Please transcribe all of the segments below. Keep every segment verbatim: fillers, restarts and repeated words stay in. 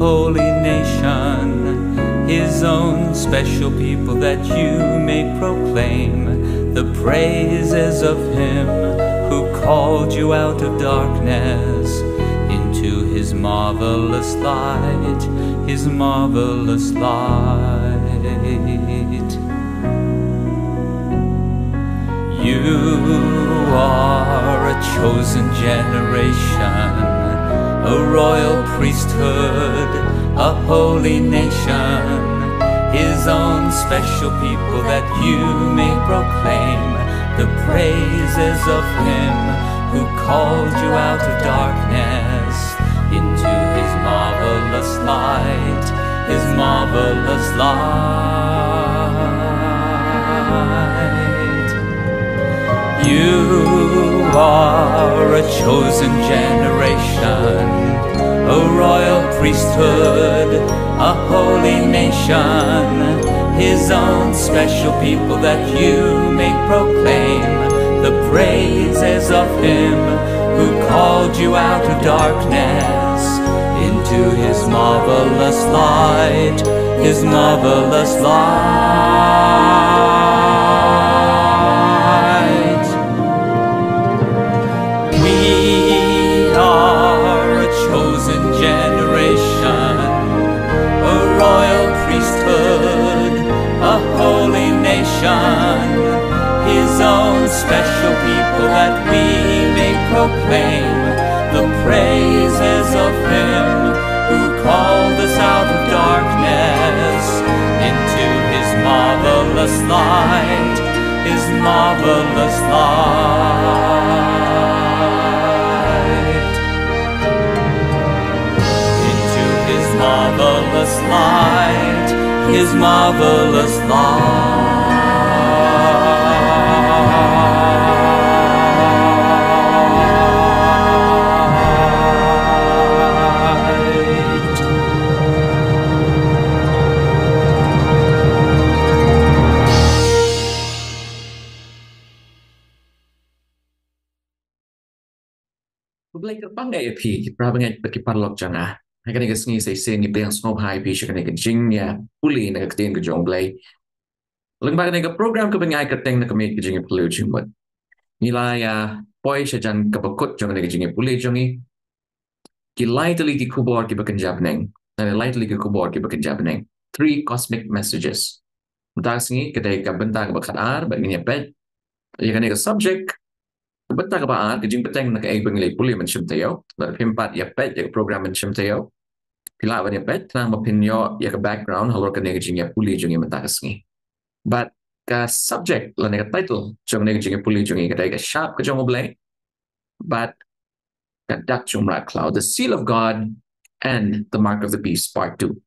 holy nation, his own special people, that you may proclaim the praises of him who called you out of darkness into his marvelous light, his marvelous light. You are a chosen generation, a royal priesthood, a holy nation, his own special people, that you may proclaim the praises of him who called you out of darkness into his marvelous light, his marvelous light. You are a chosen generation, a royal priesthood, a holy nation, his own special people, that you may proclaim the praises of him who called you out of darkness into his marvelous light, his marvelous light. We are a chosen generation, a royal priesthood, a holy nation, his own special people, that we may proclaim the praises of him who called us out of darkness into his marvelous light, his marvelous light. Into his marvelous light, his marvelous light. Khublei kyrpang ïa phi, ki para bangeit bad ki paralok jong nga. Ha kane ka sngi sa shisien ngi pdiang sngewbha ïa phi sha kane ka jingïapule na ka ktien ka jong U Blei. Lyngba kane ka program kaba ngi ai kyrteng Na ka miej ka jingïapule u jingmut, ngi la ïa poi sha jan kaba kut jong kane ka jingïapule jong ngi. Ki lai tylli ki khubor kiba kynja bneng. Na lai tylli ki khubor kiba kynja bneng. Three cosmic messages. Mynta ka sngi ka dei ka bynta kaba khatar, bad ngin ïa peit ïa kane ka subject, ka bynta kaba ar, ka jingbteng na kaei ba ngi la ïapule mynshem taïew. Lada phim pat ïa peit ïa ka program mynshem taïew, phi lah ban ïa peit, khnang ba phin ïoh ïa ka background halor kane ka jingïapule jong ngi mynta ka sngi. Bad ka subject lane ka title jong kane ka jingïapule jong ngi ka dei Ka Shap ka jong U Blei bad Ka Dak jong u Mrad Khlaw, The Seal of God and the Mark of the Beast, Part two.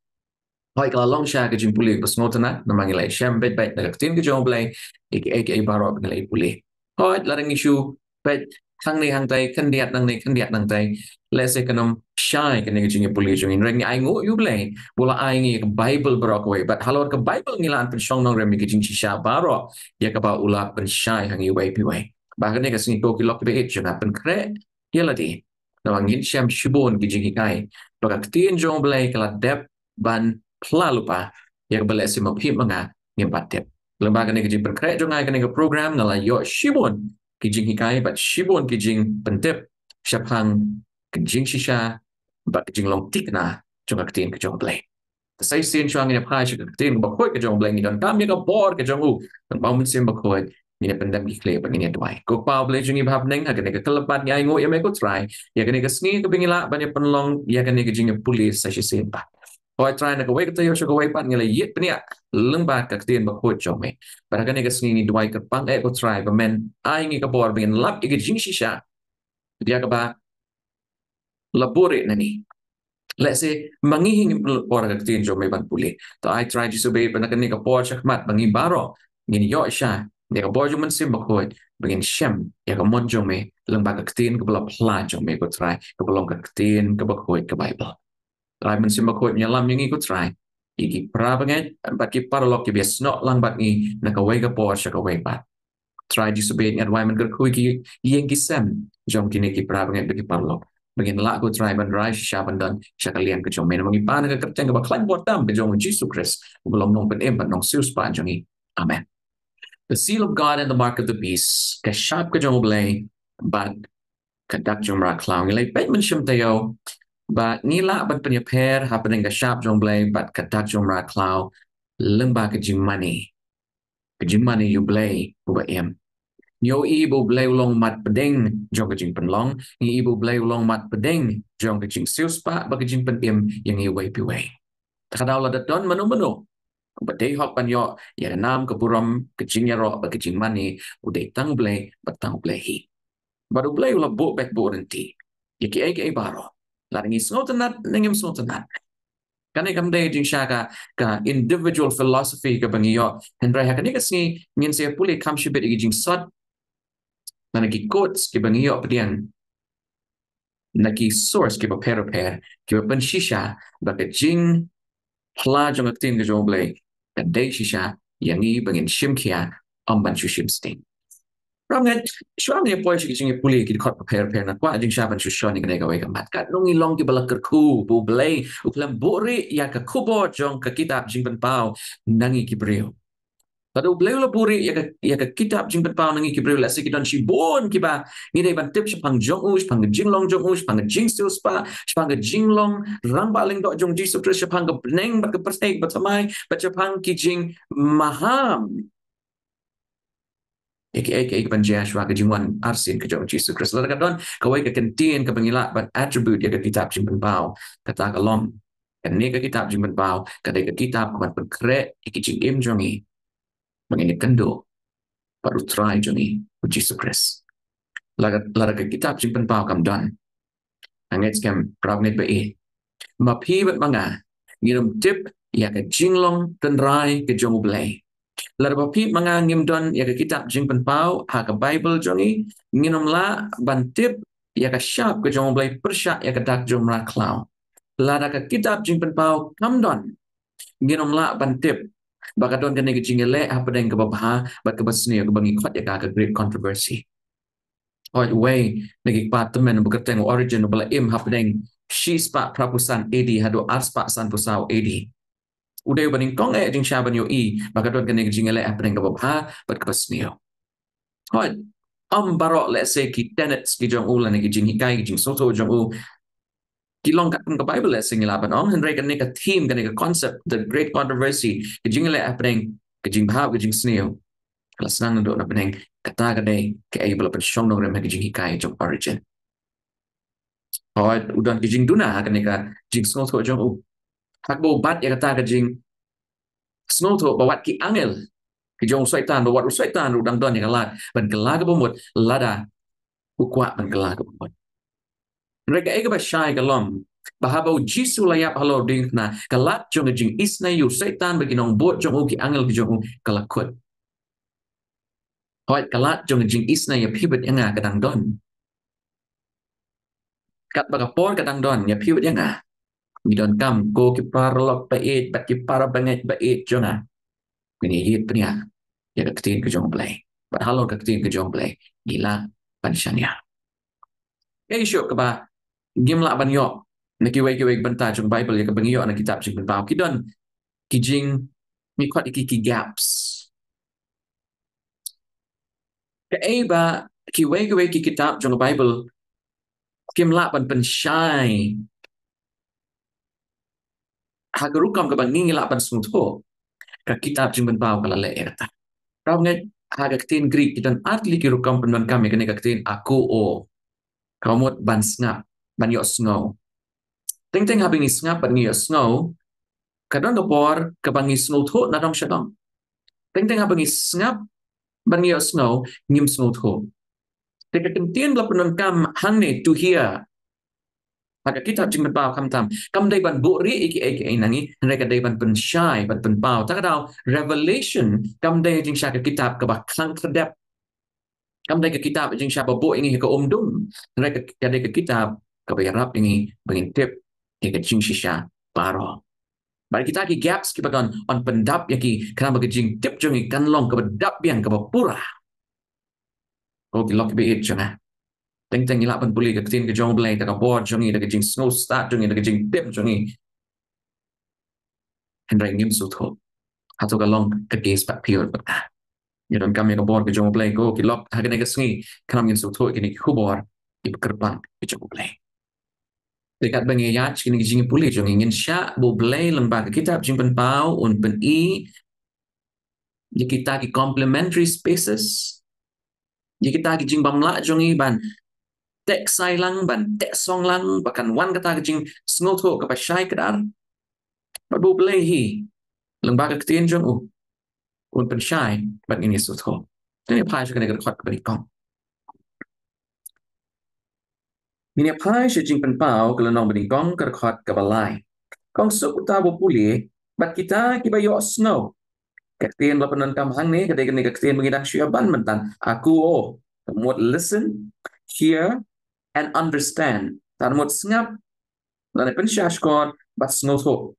Hooid, ka la long shisha ka jingpule kaba sngewtynnat, namar ngi la shem beit beit na ka ktien ka jong U Blei ïa kiei kiei baroh ba ngi la ïapule. Hooid, lada ngi shu peit hangne hangtai, khyndiat nangne khyndiat nangtai, lehse kan ym shai kane ka jingïapule jong ngi. Hynrei ngi ainguh ïa U Blei ba u la ai ngi ïa ka Baibl baroh kawei, bad halor ka Baibl ngi lah ban pynshong nongrim ïa ka jingshisha baroh ïa kaba u la pynshai ha ngi uwei pa uwei. Bad ha kane ka sngi, ko ki lok kiba ïeit jong nga, pynkhreh ïa lade, namar ngin shem shibun ki jinghikai ba ka ktien jong U Blei ka la dep ban phla lypa ïa kaba lehse ma phi ma nga ngim pat tip. Lyngba kane ka jingpynkhreh jong nga ïa kane ka program, nga la ïoh shibun ki jinghikai bad shibun ki jingpyntip shaphang ka jingshisha bad ka jinglong thikna jong ka ktien ka jong U Blei. Sa shisien shuwa ngin ïa phai sha ka ktien kaba khuid ka jong U Blei, ngi donkam ïa ka bor ka jong u. Lyngba U Mynsiem Bakhuid ngin ïa pyndem ki khlieh bad ngin ïa duwai. Ko Pa U Blei jong ngi ba ha bneng, ha kane ka khyllipmat ngi ainguh ïa me ko Trai ïa kane ka sngi kaba ngi lah ban ïa pynlong ïa kane ka jingïapule sa shisien pat. Ko Trai, na kawei ka taïew sha kawei pat ngi la ïit bniah lyngba ka ktien bakhuid jong me. Bad ha kane ka sngi ngi duwai kyrpang eh ko Trai ba men ai ngi ka bor ba ngin lap ïa ka jingshisha ïa kaba la buhrieh na ngi. Lehse ma ngi hi ngim lut por ha ka ktien jong me ban pule. To ai Trai Jisu ba ïeit ba na kane ka por shakhmat ba ngi baroh ngin ïoh shisha ïa ka bor jong U Mynsiem Bakhuid ba ngin shem ïa ka mon jong me lyngba ka ktien kaba la phla jong me ko Trai, kaba long ka ktien kaba khuid ka Baibl. Trai Mynsiem Bakhuid, ïalam ïa ngi ko Trai, ïa ki para bangeit bad ki paralok kiba ïasnoh lang bad ngi na kawei ka por sha kawei pat. Trai Jisu ba ïeit, nga duwai men kyrkhu ïa ki ïing ki sem jong kine ki para bangeit bad ki paralok. ba ngin lah ko Trai ban rai shisha ban don sha ka liang ka jong me. Ba ngi pan ha ka kyrteng kaba khlaiñ bor tam ka jong u Jisu Khrist, uba long nongpynim bad nongsiewspah jong ngi. Amen. The seal of God and the mark of the beast, ka shap ka jong U Blei bad ka dak jong mrad khlaw. Ngi la peit mynshem taïew ba ngi lah ban pynïapher hapdeng ka shap jong U Blei bad ka dak jong mrad khlaw lyngba ka jingmane, ka jingmane ïa U Blei uba im. Ngi ïohi ba U Blei u long mat pdeng jong ka jingpynlong, ngi ïohi ba U Blei u long mat pdeng jong ka jingsiewspah bad ka jingpynim ïa ngi uwei pa uwei. Te ka daw lada don mano mano uba dei hok ban ïoh ïa ka nam, ka burom, ka jingïaroh bad ka jingmane, u dei tang U Blei bad tang U Blei hi. Bad U Blei u la buh beit buh rynti ïa kiei kiei baroh, lada ngi sngewtynnat ne ngim sngewtynnat. Kane kam dei jingshisha ka individual philosophy kaba ngi ïoh, hynrei ha kane ka sngi ngin sa pule kham shibit ïa ki jingsot na ki quotes kiba ngi ïoh pdiang na ki source kiba pher pher, kiba pynshisha ba ka jingphla jong ka ktien ka jong U Blei ka dei shisha ïa ngi ba ngin shim khia, ym ban shu shim sting. Parabangeit, shuwa ngin ïa poi sha ki jingïapule ki dkhot bapher bapher, nga kwah jingshisha ban shu shon ïa kane kawei ka mat. Katno ngi long kiba la kyrkhu ba U Blei u khlem buhrieh ïa ka khubor jong ka kitab Jingpynpaw na ngi ki briew. Lada U Blei u la buhrieh ïa ka, ïa ka kitab Jingpynpaw na ngi ki briew, lehse ki don shibun kiba ngi dei ban tip shaphang jong u, shaphang ka jinglong jong u, shaphang ka jingsiewspah, shaphang ka jinglong rangbah lyngdoh jong Jisu Khrist, shaphang ka bneng bad ka pyrthei kaba thymmai, bad shaphang ki jingmaham ïa kiei kiei kiban jia shuwa ka jingwan arsien ka jong Jisu Khrist. Lada ka don kawei ka kyntien kaba ngi lah ban attribute ïa ka kitab Jingpynpaw, kata ka long, kane ka kitab Jingpynpaw ka dei ka kitab kaban pynkhreh ïa ki jingim jong ngi ba ngin ïakynduh bad U Trai jong ngi U Jisu Khrist. Lada, lada ka kitab Jingpynpaw kam don, nga ngeit skhem, parabangeit ba ïeit, ma phi bad ma nga ngin ym tip ïa ka jinglong tynrai ka jong U Blei. Lada ma phi ma nga ngim don ïa ka kitab Jingpynpaw ha ka Baibl jong ngi, ngin ym lah ban tip ïa ka shap ka jong U Blei pyrshah ïa ka dak jong mrad khlaw. Lada ka kitab Jingpynpaw kam don, ngin ym lah ban tip ba ka don kane ka jingïaleh hapdeng kaba bha bad kaba sniew, kaba ngi khot ïa ka ka Great Controversy. Hooid, uwei na ki kpa tymmen uba kyrteng u Origen, uba la im hapdeng shispah phraphew san A D haduh arspah sanphew saw A D, u dei uba nyngkong eh jingshisha ban ïohi ba ka don kane ka jingïaleh hapdeng kaba bha bad kaba sniew. Hooid, ym baroh, lehse, ki tenets ki jong u lane ki jinghikai, ki jingsngewthuh jong u ki long katkum ka Baibl, lehse ngi lah ban ong, hynrei kane ka theme, kane ka concept, the Great Controversy, ka jingïaleh hapdeng ka jingbha, ka jingsniew, ka la sdang naduh na bneng. Kata ka dei kaei ba la pynshong nongrim ha ka jinghikai jong Origen. Hooid, u don ki jingduna ha kane ka jingsngewthuh jong u, ha kaba u bat ïa kata ka jingsngewthuh ba wat ki angel ki jong u Soitan, ba wat u Soitan ruh u dang don ïa ka lad ban kylla kaba mut lada u kwah ban kylla kaba mut. Hynrei kaei kaba shai ka long ba haba U Jisu u la ïap halor u diengphna, ka lad jong ka jingisynei ïa u Soitan bad ki nongbud jong u, ki angel ki jong u, ka la kut. Hooid, ka lad jong ka jingisynei ïa phi bad ïa nga ka dang don. Katba ka por ka dang don ïa phi bad ïa nga, ngi donkam, ko ki paralok ba ïeit bad ki parabangeit ba ïeit jong nga, ngin ïa pynïar ïa ka ktien ka jong U Blei, bad halor ka ktien ka jong U Blei ngi lah ban shaniah. Kaei shuh kaba ngim lah ban ïoh na kiwei kiwei ki bynta jong Baibl ïa kaba ngi ïoh na kitab Jingpynpaw? Ki don ki jing, ngi khot ïa ki ki gaps. Kaei ba kiwei kiwei ki kitab jong Baibl kim lah ban pynshai ha ka rukom kaba ngi ngi lah ban sngewthuh, ka kitab Jingpynpaw ka la leh ïa kata. Parabangeit, ha ka ktien Greek ki don ar tylli ki rukom pyndonkam ïa kane ka ktien akouo, kaba mut ban sngap, ban ïohsngew. Teng teng haba ngi sngap bad ngi ïohsngew, ka don ka por kaba ngi sngewthuh na dong sha dong. Teng teng haba ngi sngap bad ngi ïohsngew, ngim sngewthuh. Te ka ktien ba la pyndonkam hangne, to hear, ha ka kitab Jingpynpaw khamtam, kam dei ban buhrieh ïa kiei kiei na ngi, hynrei ka dei ban pynshai, ban pynpaw. Ta ka daw, Revelation kam dei jingshisha ka kitab kaba khang khyrdep. Kam dei ka kitab jingshisha ba buh ïa ngi ha ka umdum, hynrei ka, ka dei ka kitab kaba ïarap ïa ngi ba ngin tip ïa ka jingshisha baroh. Bad kita ki gaps kiba don, yn pyndap ïa ki, khnang ba ka jingtip jong ngi kan long kaba dap biang, kaba pura. Ko ki lok kiba ïeit jong nga, Teng teng ngi lah ban pule ka ktien ka jong U Blei da ka bor jong ngi, da ka jingsngewstad jong ngi, da ka jingtip jong ngi. Hynrei ngim sngewthuh hato ka long ka case pat phi bad nga. Ngi donkam ïa ka bor ka jong U Blei ko ki lok ha kane ka sngi, khnang ngin sngewthuh ïa kine ki khubor kiba kyrpang ka jong U Blei. Te katba ngi ïaid kine ki jingpule jong ngi, ngin shah ba U Blei lyngba ka kitab Jingpynpaw un pyni ïa kita ki complementary spaces, ïa kita ki jingbymlah jong ngi ban teh ksai lang, ban teh song lang, ba kan wan kata ka jingsngewthuh kaba shai kdar. Bad ba U Blei hi lyngba ka ktien jong u un pynshai bad ngin ïa sngewthuh. Te ngin ïa phai sha kane ka dkhot kaba nyngkong. Ngin ïa phai sha Jingpynpaw ka lynnong ba nyngkong, ka dkhot kaba lai. Ka ong, suk uta uba pule bad kita kiba ïohsngew. Ka ktien ba la pyndonkam hangne ka dei kane ka ktien ba ngi dang shu ïa ban mynta. Akuo. Ka mut listen, hear and understand. Ka mut sngap, lane pynshah shkor bad sngewthuh.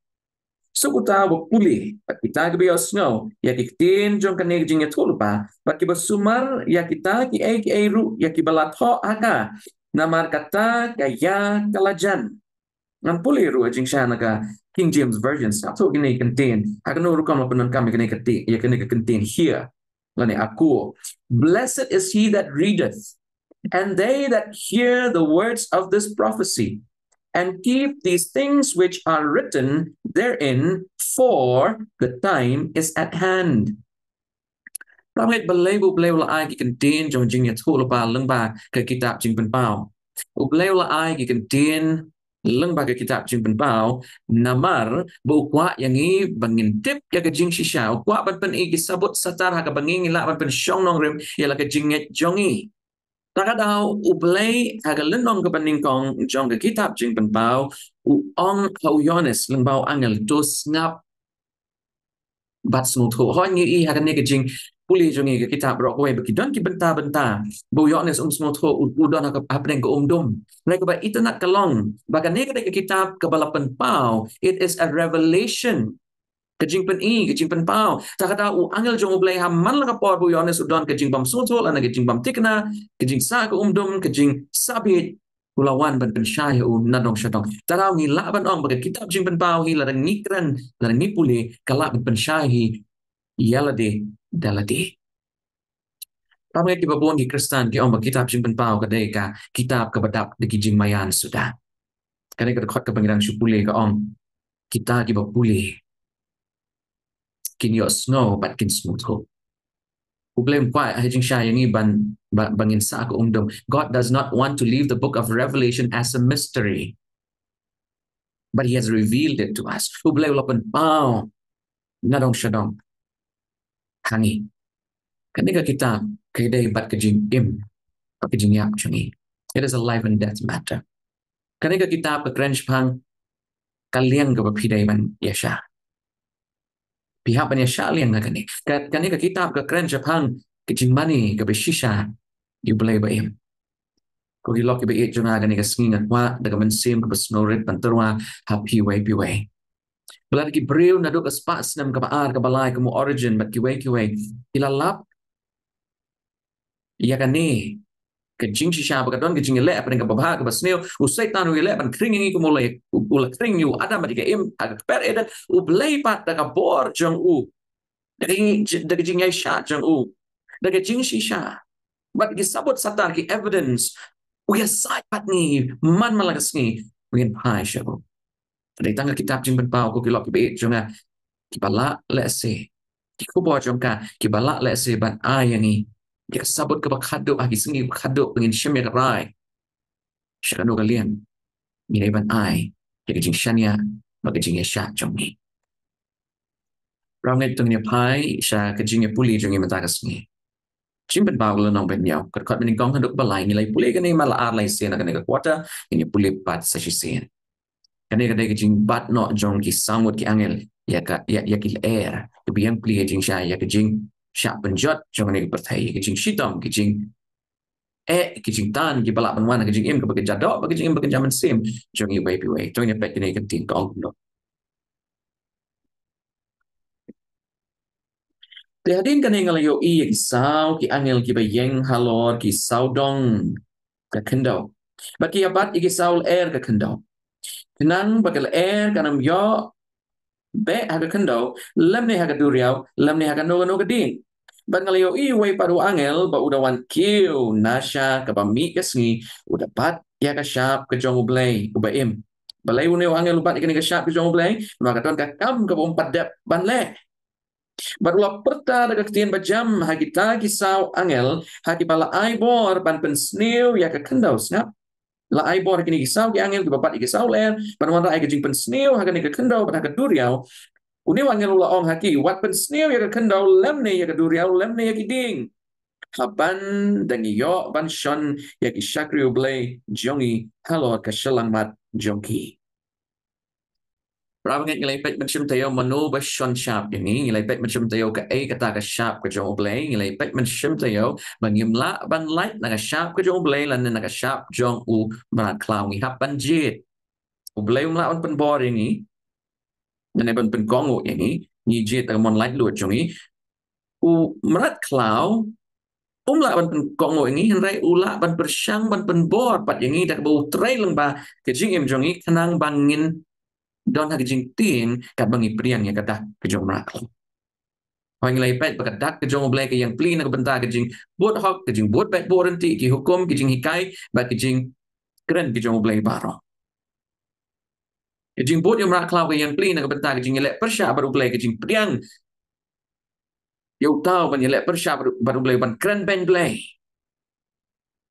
Suk uta uba pule bad kita kiba ïohsngew ïa ki ktien jong kane ka jingïathuhlypa, bad kiba sumar ïa kita kiei kiei ruh ïa kiba la thoh ha ka, namar kata ka ïa ka la jan. Ngan pule ruh ha jingshah na ka King James Version, sngap shuh kine ki kyntien. Ha kano rukom la pyndonkam ïa kane ka ktien, ïa kane ka kyntien hear, lane akuo. Blessed is he that readeth, and they that hear the words of this prophecy, and keep these things which are written therein, for the time is at hand. Parabangeit, balei ba U Blei u la ai ki kyntien jong jingïathuhlypa lyngba ka kitab Jingpynpaw? U Blei u la ai ki kyntien lyngba ka kitab Jingpynpaw namar ba u kwah ïa ngi ba ngin tip ïa ka jingshisha, u kwah ban pyni ki sabut satar ha kaba ngi ngi lah ban pynshong nongrim ïa la ka jingngeit jong ngi. Ta ka daw U Blei ha ka lynnong kaba nyngkong jong ka kitab Jingpynpaw u ong ha u Ïoannis lyngba u angel, to sngap bad sngewthuh. Hooid, ngi i ha kane ka jingpule jong ngi ka kitab baroh kawei ba ki don ki bynta bynta ba u Ïoannis um sngewthuh, u, u don ha ka, hapdeng ka um dum. Hynrei kaba itynnad ka long ba kane ka dei ka kitab kaba la pynpaw. It is a revelation. Ka jingpyni, ka jingpynpaw. Ta ka daw u angel jong U Blei ha man la ka por ba u Ïoannis u don ka jingbymsngewthuh lane ka jingbymthikna, ka jingsah ka um dum, ka jingsah bieit, u la wan ban pynshai ïa u nadong shadong. Ta daw ngi lah ban ong ba ka kitab Jingpynpaw hi, lada ngi kren, lada ngi pule, ka lah ban pynshai hi ïa lade da lade. Parabangeit, kiba bun ki Khristan ki ong ba kitab Jingpynpaw ka dei ka kitab kaba dap da ki jingmaïan suda. Kane ka dkhot kaba ngi dang shu pule ka ong, kita kiba pule kin ïohsngew bad kin sngewthuh. U Blei um kwah ha jingshai ïa ngi ban, ba, ba ngin sah ka um dum. God does not want to leave the book of Revelation as a mystery, but he has revealed it to us. U Blei u la pynpaw nadong shadong ha ngi. Kane ka kitab ka dei bad ka jingim bad ka jingïap jong ngi. It is a life and death matter. Kane ka kitab ka kren shaphang ka liang kaba phi dei ban ïashah. Phi hap ban ïashah liang na kane. Ka, kane ka kitab ka kren shaphang ka jingmane kaba shisha ïa U Blei ba im. Ko ki lok kiba ïeit jong nga, kane ka sngi nga kwah da ka mynsiem kaba sngewrit ban tyrwa ha phi iwei pa iwei. Ba lada ki briew naduh ka spah snem kaba ar kaba lai kum u Origen bad kiwei kiwei ki la lap ïa kane ka jingshisha ba ka don ka jingïaleh hapdeng kaba bha kaba sniew. U Soitan u ïaleh ban khring ïa ngi kum u la, u, u la khring ïa u Adam bad ïa ka Im ha ka kper Eden. U Blei pat da ka bor jong u, da ka jing, da ka jingïaishah jong u, da ka jingshisha bad ki sabut satar, ki evidence, u ïasaid pat ngi man man la ka sngi ba ngin phai sha u. Ka dei tang ka kitab Jingpynpaw, ko ki lok kiba ïeit jong nga, kiba lah lehse, ki khubor jong ka kiba lah lehse ban ai ïa ngi ïa ka sabut kaba khadduh ha ki sngi ba khadduh ba ngin shim ïa ka rai sha kano ka liang ngi dei ban ai ïa ka jingshaniah bad ka jingïaishah jong ngi. Parabangeit, to ngin ïa phai sha ka jingïapule jong ngi mynta ka sngi. Jingpynpaw ka lynnong ba hynñiew, ka dkhot ba nyngkong haduh ba lai. Ngi la ïa pule kane man la ar lai sien ha kane ka quarter, ngin ïa pule pat sa shisien. Kane ka dei ka jingbat noh jong ki saw ngut ki angel ïa ka, ïa, ïa ki lyer kiba ïeng plie ha jingshai, ïa ka jingshah pynjot jong kane ka pyrthei, ïa ka jingshitom, ka jing, eh, ka jingtan kiba lah ban wan ha ka jingim kaba kynja doh bad ka jingim ba kynja mynsiem jong ngi iwei pa iwei. To ngin ïa peit kane ka ktien ka ong kumno. Te hadien kane nga la ïohi ïa ki saw ki angel kiba ïeng halor ki sawdong ka khyndew. Bad ki ïa bat ïa ki saw lyer ka khyndew. Khnang ba ka lyer kan ym ïoh beh ha ka khyndew, lymne ha ka duriaw, lymne ha kano kano ka dieng. Bad nga la ïohi uwei pat u angel ba u da wan kiew na sha kaba mih ka sngi, u da bat ïa ka shap ka jong U Blei uba im. Balei une u angel u bat ïa kane ka shap ka jong U Blei? Namar ka don ka kam kaba um pat dep ban leh. Bad u la pyrta da ka ktien ba jam ha kita ki saw angel, ha kiba la ai bor ban pynsniew ïa ka khyndew, sngap. La ai bor ha kine ki saw ki angel kiba bat ïa ki saw lyer ban wanrah ïa ka jingpynsniew ha kane ka khyndew bad ha ka duriaw. Une u angel u la ong ha ki, wat pynsniew ïa ka khyndew lymne ïa ka duriaw lymne ïa ki dieng, haba dang ïoh ban shon ïa ki shakri U Blei jong ngi halor ka shyllangmat jong ki. Para bangeit, ngi la ïa peit mynshem taïew mano ba shon shap ïa ngi, ngi la ïa peit mynshem taïew kaei kata ka shap ka jong U Blei, ngi la ïa peit mynshem taïew ba ngim lah ban lait na ka shap ka jong U Blei lane na ka shap jong u mrad khlaw, ngi hap ban jied. U Blei um lah ban pynbor ïa ngi lane ban pynkohnguh ïa ngi, ngi jied da ka mon laitluid jong ngi. U mrad khlaw um lah ban pynkohnguh ïa ngi, hynrei u lah ban pyrshang ban pynbor pat ïa ngi da kaba u trei lyngba ka jingim jong ngi khnang ba ngin don ha ka jingtieng katba ngi pdiang ïa ka dak ka jong u mrad khlaw. Hooid, ngi la ïa peit ba ka dak ka jong U Blei ka ïeng pli na ka bynta ka jingbud hok, ka jingbud beit bud ryntih, ki hukum, ki jinghikai bad ki jingkren ka jong U Blei baroh. Ka jingbud ïa u mrad khlaw ka ïeng pli na ka bynta ka jingïaleh pyrshah bad U Blei, ka jingpdiang ïa uta uban ïaleh pyrshah bad U Blei, uban kren beiñ Blei,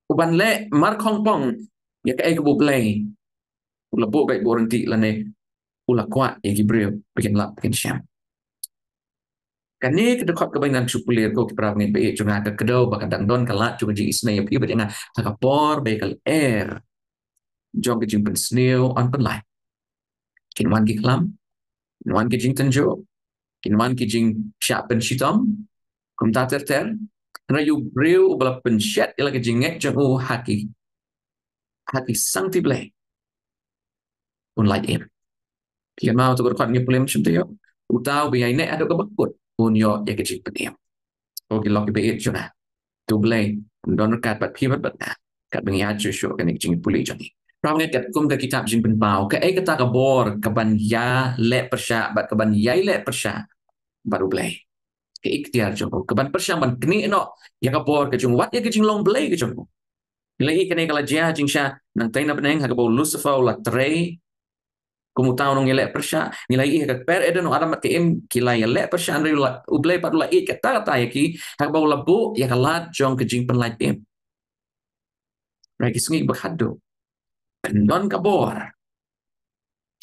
uban leh markhongpong ïa kaei kaba U Blei u la buh beit bud ryntih lane u la kwah ïa ki briew ba kin lap ba kin shem. Kane ka dkhot kaba ngan shu pule, ko ki para bangeit ba ïeit jong nga, ka kdew ba ka dang don ka lad jong ka jingisynei ïa phi bad ïa nga ha ka por ba ïa ka lyer jong ka jingpynsniew yn pynlait. Kin wan ki khlam, kin wan ki jingtynjuh, kin wan ki jingshah pynshitom kumta ter ter. Hynrei u briew uba la pynshet ïa la ka jingngeit jong u ha ki, ha ki sangti Blei, un lait im. Phi ïa mut uta u dkhot ngi pule mynshem taïew, uta uba ïaineh haduh kaba kut un ïoh ïa ka jingpynim. Ko ki lok kiba ïeit jong nga, to U Blei un don ryngkat bad phi bad bad nga katba ngi ïaid shuh shuh kane ka jingpule jong ngi. Para bangeit, katkum ka kitab Jingpynpaw, kaei kata ka bor kaban ïaleh pyrshah bad kaban ïai leh pyrshah bad U Blei? Ka iktiar jong u kaban pyrshang ban knieh noh ïa ka bor ka jong u, wat ïa ka jinglong Blei ka jong u. Ngi la ïohi kane ka la jia jingshisha nangtei na bneng ha kaba u Lucifer u la trei kum uta u nongïaleh pyrshah. Ngi la ïohi ha ka kper Eden, u Adam bad ka Im ki la ïaleh pyrshah, hynrei u la, U Blei pat u la ïeit katta katta ïa ki ha kaba u la buh ïa ka lad jong ka jingpynlait im. Hynrei ki sngi ba khadduh kan don ka bor.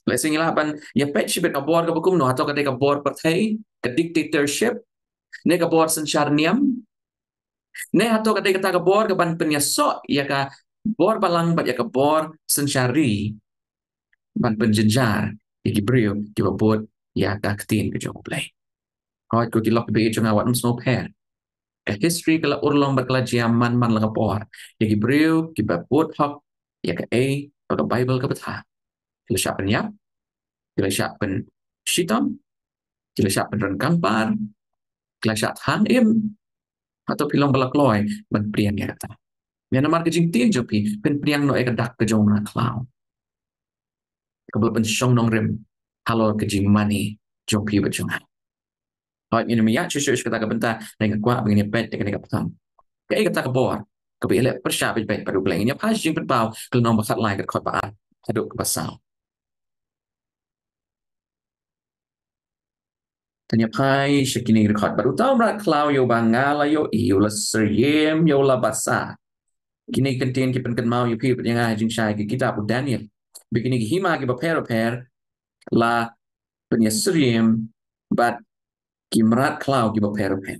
Lehse ngi lah ban ïa peit shibit ka bor kaba kumno, hato ka dei ka bor pyrthei, ka dictatorship, ne ka bor synshar niam, ne hato ka dei kata ka bor kaban pynïasoh ïa ka bor balang bad ïa ka bor synshar ri ban pynjynjar ïa ki briew kiba bud ïa ka ktien ka jong U Blei. Hooid, ko ki lok kiba ïeit jong nga, wat nym sngewpher. Ka history ka la urlong bad ka la jia man man la ka por. Ïa ki briew kiba bud hok ïa kaei ba ka Baibl ka batai, ki la shah pynïap, ki la shah pynshitom, ki la shah pynryngkang par, ki la shah thang im. Hato phi long ba la kloi ban pdiang ïa kata? Ïa namar ka jingtieng jong phi, pynpdiang noh ïa ka dak ka jong u mrad khlaw kaba la pynshong nongrim halor ka jingmane jong phi bad jong nga. Hooid, ngin ym ïaid shuh shuh sha kata ka bynta, hynrei nga kwah ba ngin ïa peit ïa kane ka phang. Kaei kata ka bor kaba ïaleh pyrshah beit beit bad U Blei? Ngin ïa phai sha Jingpynpaw ka lynnong ba khatlai, ka dkhot ba ar haduh kaba saw. Te ngin ïa phai sha kine ki dkhot. Bad uta u mrad khlaw ïa uba nga la ïohi u la syriem ïa u la basa. Kine ki kyntien ki pynkynmaw ïa phi bad ïa nga ha jingshai ki kitab u Daniel ba kine ki hima kiba pher bapher la pynïasyriem bad ki mrad khlaw kiba pher bapher.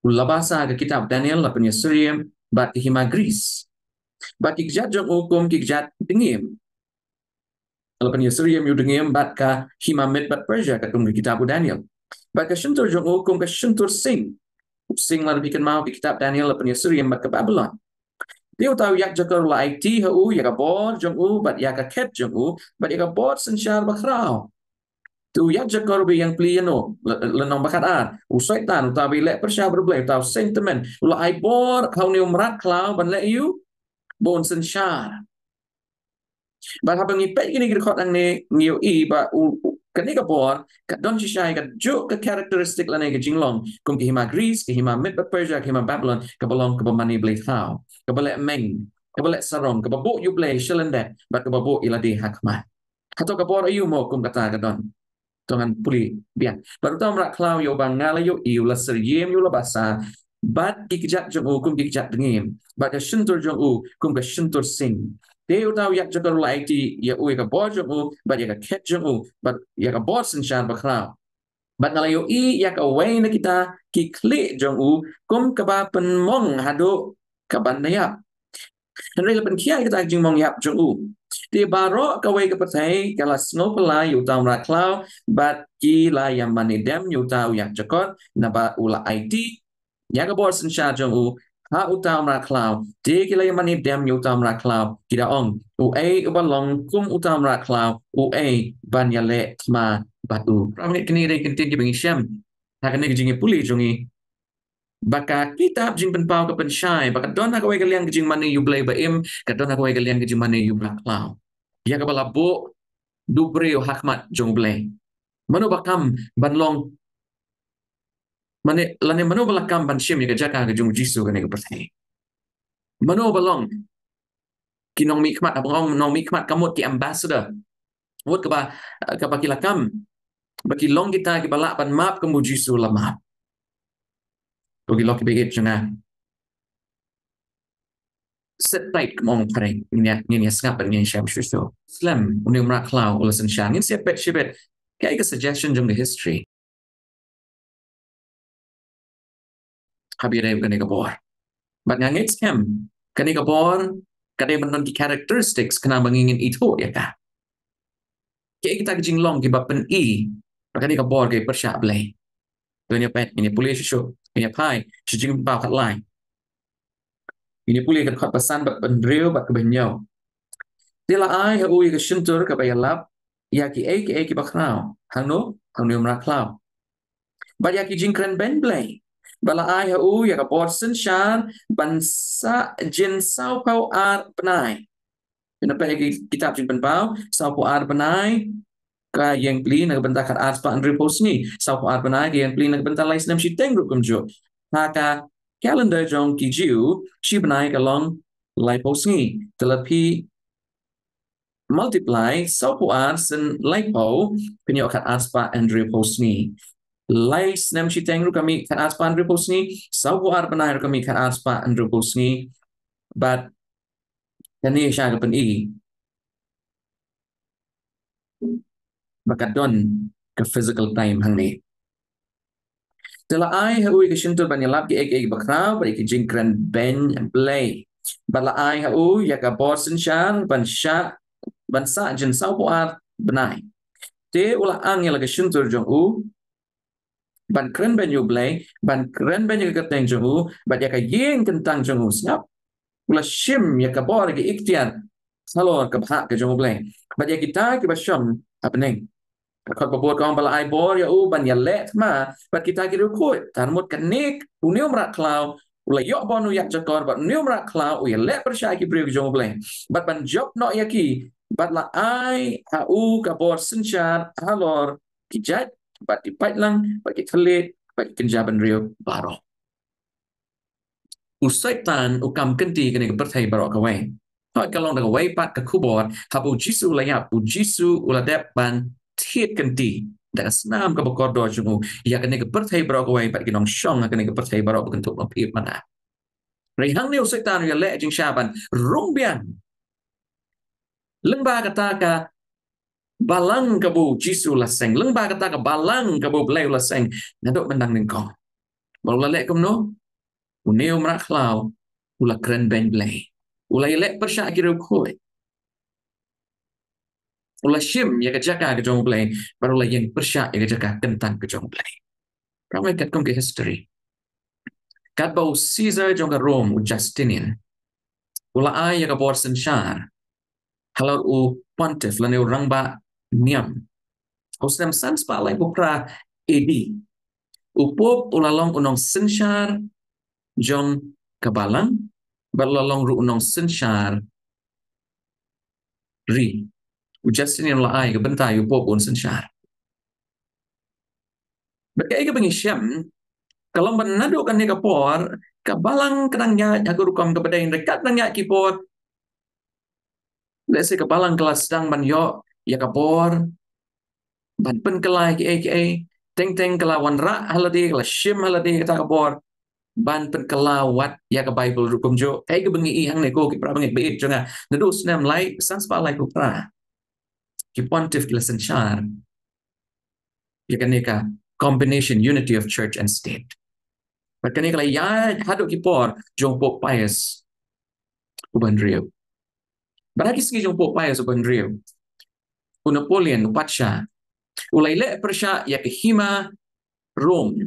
U la basa, ka kitab Daniel, la pynïasyriem bad ka hima Greece. Bad ki kjat jong u kum ki kjat dngiem. La pynïasyriem ïa u dngiem bad ka hima Med bad Persia, katkum ka kitab u Daniel. Bad ka shyntur jong u kum ka shyntur sing. U sing, lada phi kynmaw, ka kitab Daniel la pynïasyriem bad ka Babilon. Te uta u ïakjakor u la aiti ha u ïa ka bor jong u bad ïa ka khet jong u bad ïa ka bor synshar bakhraw. Te u ïakjakor uba ïeng pli ïa no, la, lynnong ba khatar, u Soitan, uta uba ïaleh pyrshah bad U Blei, uta u seng tymmen, u la ai bor ha une u mrad khlaw ban leh ïa u, ba un synshar. Bad haba ngi peit kine ki dkhot hangne ngi ïohi ba u, u, kane ka bor ka don shisha ïa kajuh ka characteristic lane ka jinglong kum ka hima Greece, ka hima Mid bad Persia, ka hima Babylon, kaba long kaba mane blei thaw, kaba leh meng, kaba leh sarong, kaba buh ïa u Blei sha lyndet bad kaba buh ïa lade ha khmat. Hato ka bor aïu mo kum kata ka don? To ngan pule biang. Bad uta u mrad khlaw ïa uba nga la ïohi u la syriem ïa u la basa, bad ki kjat jong u kum ki kjat dngiem, bad ka shyntur jong u kum ka shyntur sing. Te uta u ïakjakor u la aiti ïa u ïa ka bor jong u, bad ïa ka khet jong u, bad ïa ka bor synshar bakhraw. Bad nga la ïohi ïa kawei na kita ki khlieh jong u kum kaba pynmong haduh kaban da ïap. Hynrei la pynkhiah ïa kita ki jingmong ïap jong u. Te baroh kawei ka pyrthei ka la sngewphylla ïa uta u mrad khlaw, bad ki la ïamane dem ïa uta u ïakjakor, naba u la aiti ïa ka bor synshar jong u ha uta u mrad khlaw. Te ki la ïamane dem ïa uta u mrad khlaw, ki da ong, uei uba long kum uta u mrad khlaw, uei ban ïaleh thma bad u? Para bangeit, kine ki dei ki kyntien kiba ngi shem ha kane ka jingïapule jong ngi ba ka kitab Jingpynpaw ka pynshai ba ka don ha kawei ka liang ka jingmane ïa u Blei ba im, ka don ha kawei ka liang ka jingmane ïa u mrad khlaw, ïa kaba la buh da u briew ha khmat jong u Blei. Mano ba kam ban long, mane, lane mano ba la kam ban shim ïa ka jaka ka jong u Jisu ha kane ka pyrthei? Mano ba long ki nongmihkhmat? Haba nga ong nongmihkhmat, ka mut ki ambassador. Mut kaba, kaba ki la kam ba ki long kita kiba lah ban map kum u Jisu u la map. Ko ki lok kiba ïeit jong nga, sit tight, kum ong phareng, ngin ïa, ngin ïa sngap bad ngin ïa shem shuh shuh. Slem, une u mrad khlaw u la synshar. Ngin sa peit shibit kaei ka suggestion jong ka history haba ïadei bad kane ka bor. Bad nga ngeit skhem kane ka bor ka dei ban don ki characteristics khnang ba ngi ngin ithuh ïa ka. Kaei kita ki jinglong kiba pyni ba kane ka bor ka pyrshah Blei? To ngin ïa peit, ngin ïa pule shuh shuh, ngin ïa phai sha Jingpynpaw khatlai. Ngin ïa pule ka dkhot ba san bad ba hynriew bad kaba hynñiew. Te la ai ha u ïa ka shyntur kaba ïalap ïa kiei kiei kiba khraw. Hangno? Hangne u mrad khlaw. Bad ïa ki jingkren beiñ Blei. Bad la ai ha u ïa ka bor synshar ban sah jin sawphew ar bnai. Phin ïa peit ha ki kitab Jingpynpaw, sawphew ar bnai ka ïeng pli na ka bynta khat ar spah hynriewphew sngi. Sawphew ar bnai ka ïeng pli na ka bynta lai snem shiteng ruh kumjuh. Ha ka calendar jong ki Jiw, shi bnai ka long laiphew sngi. Te lada phi multiply sawphew ar sien laiphew, phin ïoh khat ar spah hynriewphew sngi. Lai snem shiteng ruh ka mih khat ar spah hynriewphew sngi, sawphew ar bnai ruh ka mih khat ar spah hynriewphew sngi. Bad kane shisha ka pyni ba ka don ka physical time hangne. Te la ai ha u ïa ka shyntur ban ïalap kiei kiei kiba khraw bad ïa ki jingkren beiñ Blei. Bad la ai ha u ïa ka bor synshar ban sah, ban sah jin sawphew ar bnai. Te u la ang ïa la ka shyntur jong u ban kren beiñ ïa u Blei, ban kren beiñ ïa ka kyrteng jong u bad ïa ka ïing kyntang jong u. Sngap, u la shim ïa ka bor, ïa ka iktiar halor ka bhah ka jong u Blei. Bad ïa kita kiba shong ha bneng. Ka dkhot ba bud ka ong ba la ai bor ïa u ban ïaleh thma bad kita ki riewkhuid. Te mut kane une u mrad khlaw u la ïoh ban u ïakjakor bad une u mrad khlaw u ïaleh pyrshah ïa ki briew ki jong u Blei. Bad ban jop noh ïa ki, bad la ai ha u ka bor synshar halor ki jait bad ki paidlang bad ki thylliej bad ki kynja bynriew baroh. U Soitan u kam kynti kane ka pyrthei baroh kawei. Hooid, ka long da kawei pat ka khubor, haba u Jisu u la ïap, u Jisu u la dep ban thied kynti da ka snam kaba kordor jong u ïa kane ka pyrthei baroh kawei bad ki nongshong ha kane ka pyrthei baroh ba kynthup ba phi bad nga. Hynrei hangne u Soitan u ïaleh jingshisha ban rung biang lyngba kata ka balang kaba u Jisu u la seng, lyngba kata ka balang kaba u Blei u la seng naduh mynta nyngkong. Bad u la leh kumno? Une u mrad khlaw u la kren beiñ Blei. U la ïaleh pyrshah ki riewkhuid. U la shim ïa ka jaka ka jong u Blei bad u la ïeng pyrshah ïa ka jaka kyntang ka jong u Blei. Para bangeit, katkum ka history, katba u Caesar jong ka Rome, u Justinian, u la ai ïa ka bor synshar halor u pontiff lane u rangbah niam ha u snem san spah laiphew phra A D. U Pope u la long u nongsynshar jong ka balang, bad u la long ruh u nongsynshar ri. U Justinian u la ai ka bynta ïa u Pope un synshar. Bad kaei kaba ngi shem, ka long ba naduh kane ka por, ka balang ka dang ïaid ha ka rukom kaba dei, hynrei katba dang ïaid ki por, lehse ka balang ka la sdang ban ïoh ïa ka bor ban pynkylla kiei kiei. Teng teng ka la wanrah ha lade, ka la shim ha lade kata ka bor ban pynkylla wat ïa ka Baibl ruh kumjuh. Kaei kaba ngi i hangne ko ki para bangeit ba ïeit jong nga, naduh u snem lai san spah laiphew phra ki pontiff ki la synshar ïa kane ka combination, unity of church and state. Bad kane ka la ïaid haduh ki por jong Pope Pius uba hynriew. Bad ha ki sngi jong Pope Pius uba hynriew, u Napoleon, u patsha, u la ïaleh pyrshah ïa ka hima Rome.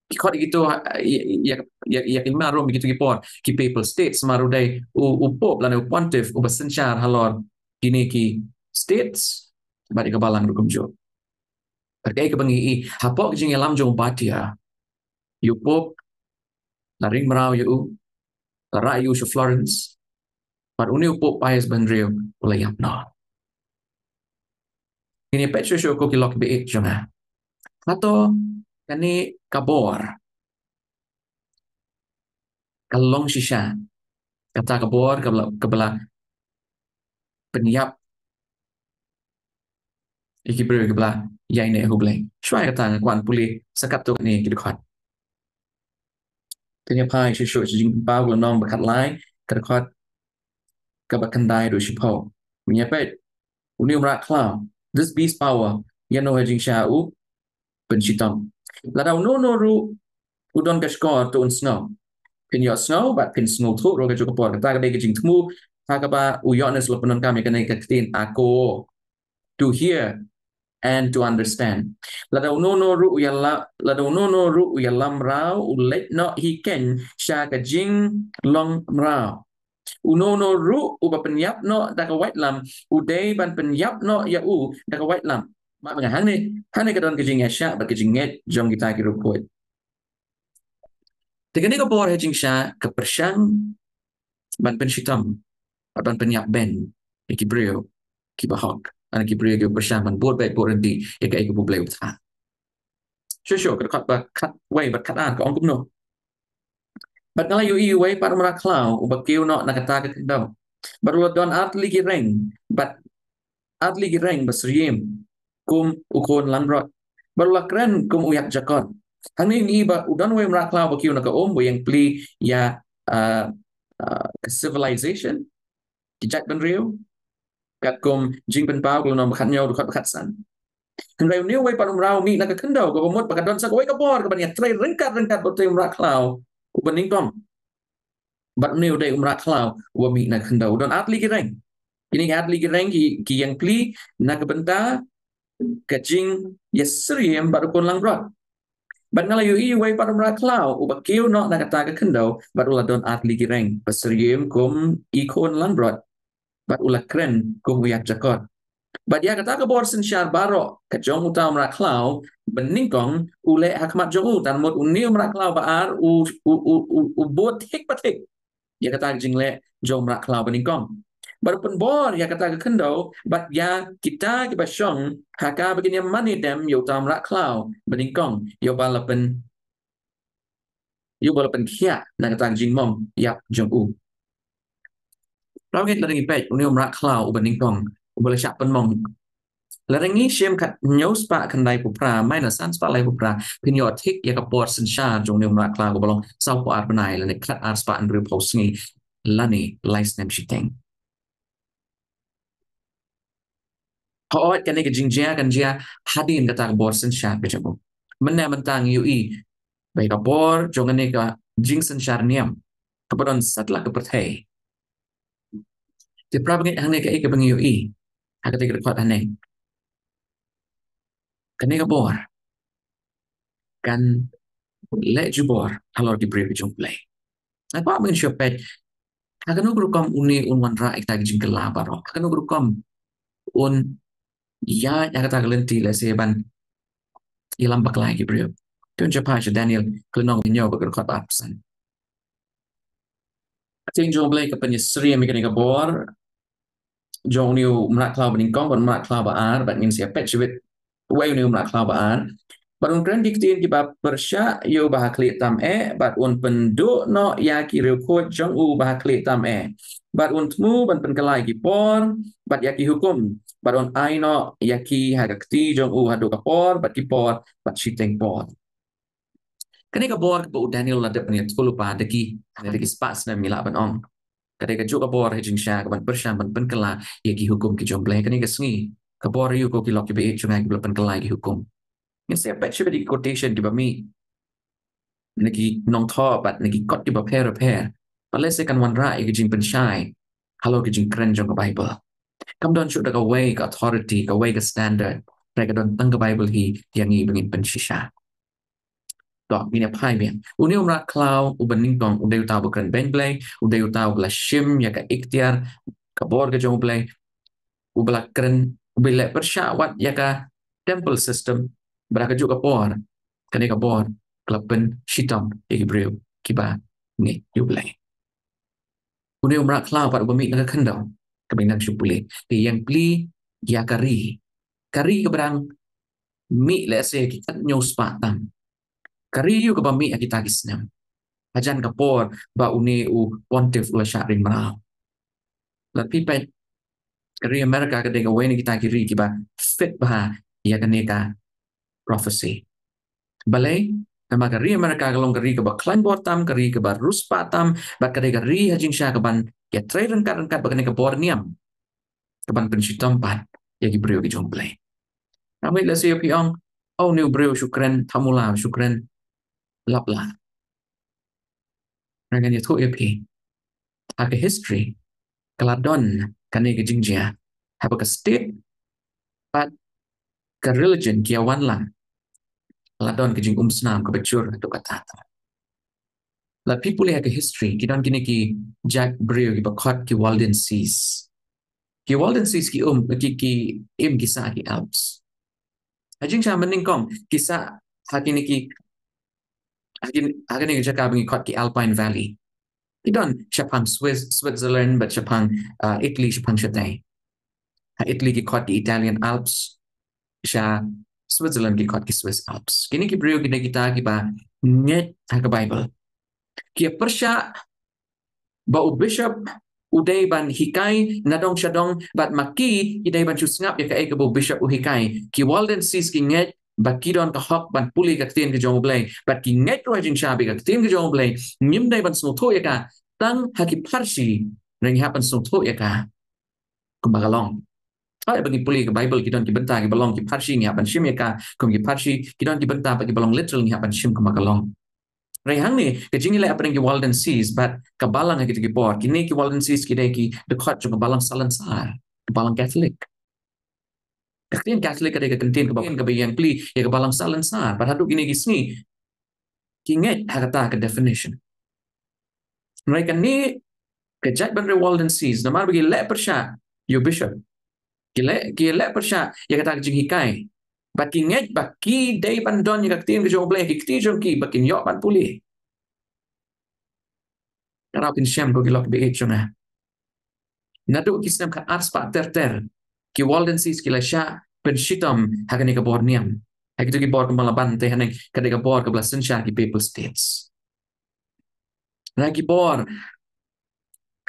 Ki khot ïa kito, ïa, ïa, ïa, ïa ka hima Rome ïa kito ki por ki papal states, namar u dei u, u pope lane u pontiff uba synshar halor kine ki states bad ïa ka balang ruh kumjuh. Bad kaei kaba ngi i, hapoh ka jingïalam jong u Battier, ïa u pope la ring mraw ïa u, la rah ïa u sha Florence, bad une u Pope Pius ba hynriew u la ïap noh. Ngin ïa peit shuh shuh ko ki lok ba ïeit jong nga. Hato kane ka bor ka long shisha kata ka bor kaba la, kaba la pynïap ïa ki briew kiba la ïaineh ha U Blei? Shuwa ïa kata nga kwah pule sa katto katne ki dkhot. Te ngin ïa phai shuh shuh sha Jingpynpaw ka lynnong ba khatlai, ka dkhot kaba khyndai haduh shiphew. Ngin ïa peit, une u mrad khlaw, this beast power, ïa no ha jingshah u pynshitom. Lada uno uno ruh u don ka shkor to un sngew. Phin ïohsngew bad phin sngewthuh ruh ka juh ka por. Kata ka dei ka jingthmu ha kaba u Ïoannis u la pyndonkam ïa kane ka ktien ako, to hear and to understand. Lada uno uno ruh u ïala-, lada uno uno ruh u ïalam mraw, u leit noh hi keiñ sha ka jinglong mraw. Uno uno ruh uba pynïap noh da ka waitlam, u dei ban pynïap noh ïa u da ka waitlam. Map nga, hangne, hangne ka don ka jingïashah bad ka jingngeit jong kita ki riewkhuid. Te kane ka bor ha jingshah ka pyrshang ban pynshitom bad ban pynïap ban ïa ki briew kiba hok, lane ki briew kiba pyrshang ban bud beit bud ryntih ïa kaei kaba U Blei u bthah. Shuh shuh ka dkhot ba khatwei bad khatar ka ong kumno: Bad nga la ïohi uwei pat u mrad khlaw uba kiew noh na kata ka khyndew, bad u la don artylli ki reng, bad artylli ki reng ba syriem kum u khun langbrot, bad u la kren kum u ïakjakot. Hangne ngi i ba u don uwei u mrad khlaw ba kiew na ka um, ba ïeng pli ïa, ah, ah, ka civilization, ki jaitbynriew, katkum Jingpynpaw ka lynnong ba khathynñiew, dkhot ba khatsan. Hynrei une uwei pat u mrad u mih na ka khyndew kaba mut ba ka don sa kawei ka bor kaban ïatrei ryngkat ryngkat bad utei u mrad khlaw uba nyngkong. Bad une u dei u mrad khlaw uba mih na ka khyndew, u don artylli ki reng. Kine ki artylli ki reng ki, ki ïeng pli na ka bynta ka jingïasyriem bad u khun langbrot. Bad nga la ïohi uwei pat u mrad khlaw uba kiew noh na kata ka khyndew, bad u la don artylli ki reng ba syriem kum i khun langbrot, bad u la kren kum u ïakjakot. Bad ïa kata ka bor synshar baroh ka jong uta u mrad khlaw ba nyngkong u leh ha khmat jong u, tan mut une u mrad khlaw ba ar u, u, u, u, u bud thik ba thik ïa kata ka jingleh jong u mrad khlaw ba nyngkong. Bad u pynbor ïa kata ka khyndew bad ïa kita kiba shong ha ka ba kin ïamane dem ïa uta u mrad khlaw ba nyngkong, ïa uba la pyn, ïa uba la pynkhiah na kata ka jingmong ïap jong u. Para bangeit, lada ngi peit une u mrad khlaw uba nyngkong uba la shah pynmong, lada ngi shim khathynñiew spah khyndaiphew phra minus san spah laiphew phra, phin ïoh thik ïa ka bor synshar jong une u mrad khlaw kaba long sawphew ar bnai lane khatar spah hynriewphew sngi lane lai snem shiteng. Hooid, kane ka jingjia kan jia hadien kata ka bor synshar ka jong u. Mynne mynta ngi ïohi ba ïa ka bor jong kane ka jingsynshar niam kaba don satlak ka pyrthei. Te para bangeit, hangne kaei kaba ngi ïohi ha kata ka dkhot hangne: Kane ka bor kan leh jubor halor ki briew ki jong U Blei. Nga kwah ba ngin shu peit ha kano ka rukom une un wanrah ïa kita ki jingkylla baroh, ha kano ka rukom un ïaid ha kata ka lynti lehse ban ïalam bakla ïa ki briew. Te ngin shu phai sha Daniel ka lynnong ba hynñiew bad ka dkhot ba arphew san. Ktien jong U Blei ka pynïasyriem ïa kane ka bor jong une u mrad khlaw ba nyngkong bad mrad khlaw ba ar, bad ngin sa ïa peit shibit wei une u mrad khlaw ba ar. Bad un kren ki ktien kiba pyrshah ïa u ba ha khlieh tam eh, bad un pynduh noh ïa ki riewkhuid jong u ba ha khlieh tam eh. Bad un thmu ban pynkylla ïa ki por bad ïa ki hukum, bad un ai noh ïa ki ha ka kti jong u haduh ka por bad ki por bad shiteng por. Kane ka bor kaba u Daniel u la dep ban ïathuh lypa da ki, da ki spah snem, ngi lah ban ong ka dei kajuh ka bor ha jingshisha kaban pyrshang ban pynkylla ïa ki hukum ki jong U Blei. Kane ka sngi, ka bor aïu ko ki lok kiba ïeit jong nga kiba la pynkylla ïa ki hukum? Ngin sa ïa peit shibit ïa ki quotation kiba mih na ki nongthoh bad na ki kot kiba pher bapher. Bad lehse kan wanrah ïa ki jingpynshai halor ki jingkren jong ka Baibl. Kam don shuh da kawei ka authority, kawei ka standard, hynrei ka don tang ka Baibl hi ïa ngi ba ngin pynshisha. To, ngin ïa phai biang. Une u mrad khlaw uba nyngkong u dei uta uba kren beiñ Blei, u dei uta uba la shim ïa ka iktiar, ka bor ka jong U Blei, uba la kren, uba leh pyrshah wat ïa ka temple system. Bad ha kajuh ka por, kane ka bor ka la pynshitom ïa ki briew kiba ngeit ïa U Blei. Une u mrad khlaw pat uba mih na ka khyndew, kaba ngin nang shu pule, ka ïeng pli ïa ka ri. Ka ri kaba dang mih lehse ki khathynñiew spah tam. Ka ri aïu kaba mih ha kita ki snem, hajan ka por ba une u pontiff u la shah ri mraw? Lada phi peit, ka ri America ka dei kawei na kita ki ri kiba fit bha ïa kane ka prophecy. Balei? Namar ka ri America ka long ka ri kaba khlaiñ bor tam, ka ri kaba riewspah tam, bad ka dei ka ri ha jingshisha kaban ïatrei ryngkat ryngkat bad kane ka bor niam, kaban pynshitom pat ïa ki briew ki jong U Blei. Namar lehse phi ong, oh, une u briew shu kren thamula, shu kren laplar. Ngan ïathuh ïa phi, ha ka history ka la don kane ka jingjia, haba ka state bad ka religion ki ïa wan lang, ka la don ka jingumsnam kaba jur haduh katta. Lada phi pule ha ka history, ki don kine ki jait briew kiba khot ki Waldenses. Ki Waldenses ki um, ki, ki im ki sah ha ki Alps. Ha jingshisha mynnyngkong ki sah ha kine ki, ha kine, ha kine ki jaka ba ngi khot ki Alpine Valley. Ki don shaphang Swiss, Switzerland, bad shaphang, uh, Italy, shaphang shatei. Ha Italy ki khot ki Italian Alps, sha Switzerland ki khot ki Swiss Alps. Kine ki briew ki dei kita kiba ngeit ha ka Baibl. Ki ïa pyrshah ba u bishop u dei ban hikai nadong shadong, bad ma ki, ki dei ban shu sngap ïa kaei kaba u bishop u hikai. Ki Waldenses ki ngeit ba ki don ka hok ban pule ka ktien ka jong U Blei, bad ki ngeit ruh ha jingshisha ba ka ktien ka jong U Blei ngim dei ban sngewthuh ïa ka tang ha ki pharshi, hynrei ngi hap ban sngewthuh ïa ka kumba ka long. Haba ngi pule ka Baibl, ki don ki bynta kiba long ki pharshi, ngi hap ban shim ïa ka kum ki pharshi, ki don ki bynta ba kiba long literal, ngi hap ban shim kumba ka long. Hynrei hangne ka jingïaleh hapdeng ki Waldenses bad ka balang ha kita ki por. Kine ki Waldenses ki dei ki dkhot jong ka balang Salonsar, ka balang Katholik. Ka ktien Katholik ka dei ka ktien kaba, kaba ïeng pli ïa ka balang Salonsar. Bad haduh kine ki sngi ki ngeit ha kata ka definition. Hynrei kane ka jait bynriew Waldenses, namar ba ki leh pyrshah ïa u bishop, ki leh, ki leh pyrshah ïa kata ka jinghikai, bad ki ngeit ba ki dei ban don ïa ka ktien ka jong U Blei ha ki kti jong ki, ba kin ïoh ban pule. Ka daw kin shem, ko ki lok kiba ïeit jong nga, naduh ki snem khatar spah ter ter, ki Waldenses ki la shah pynshitom ha kane ka bor niam. Ha kito ki bor kumba la ban te haneng, ka dei ka bor kaba la synshar ki Papal States. Na ki bor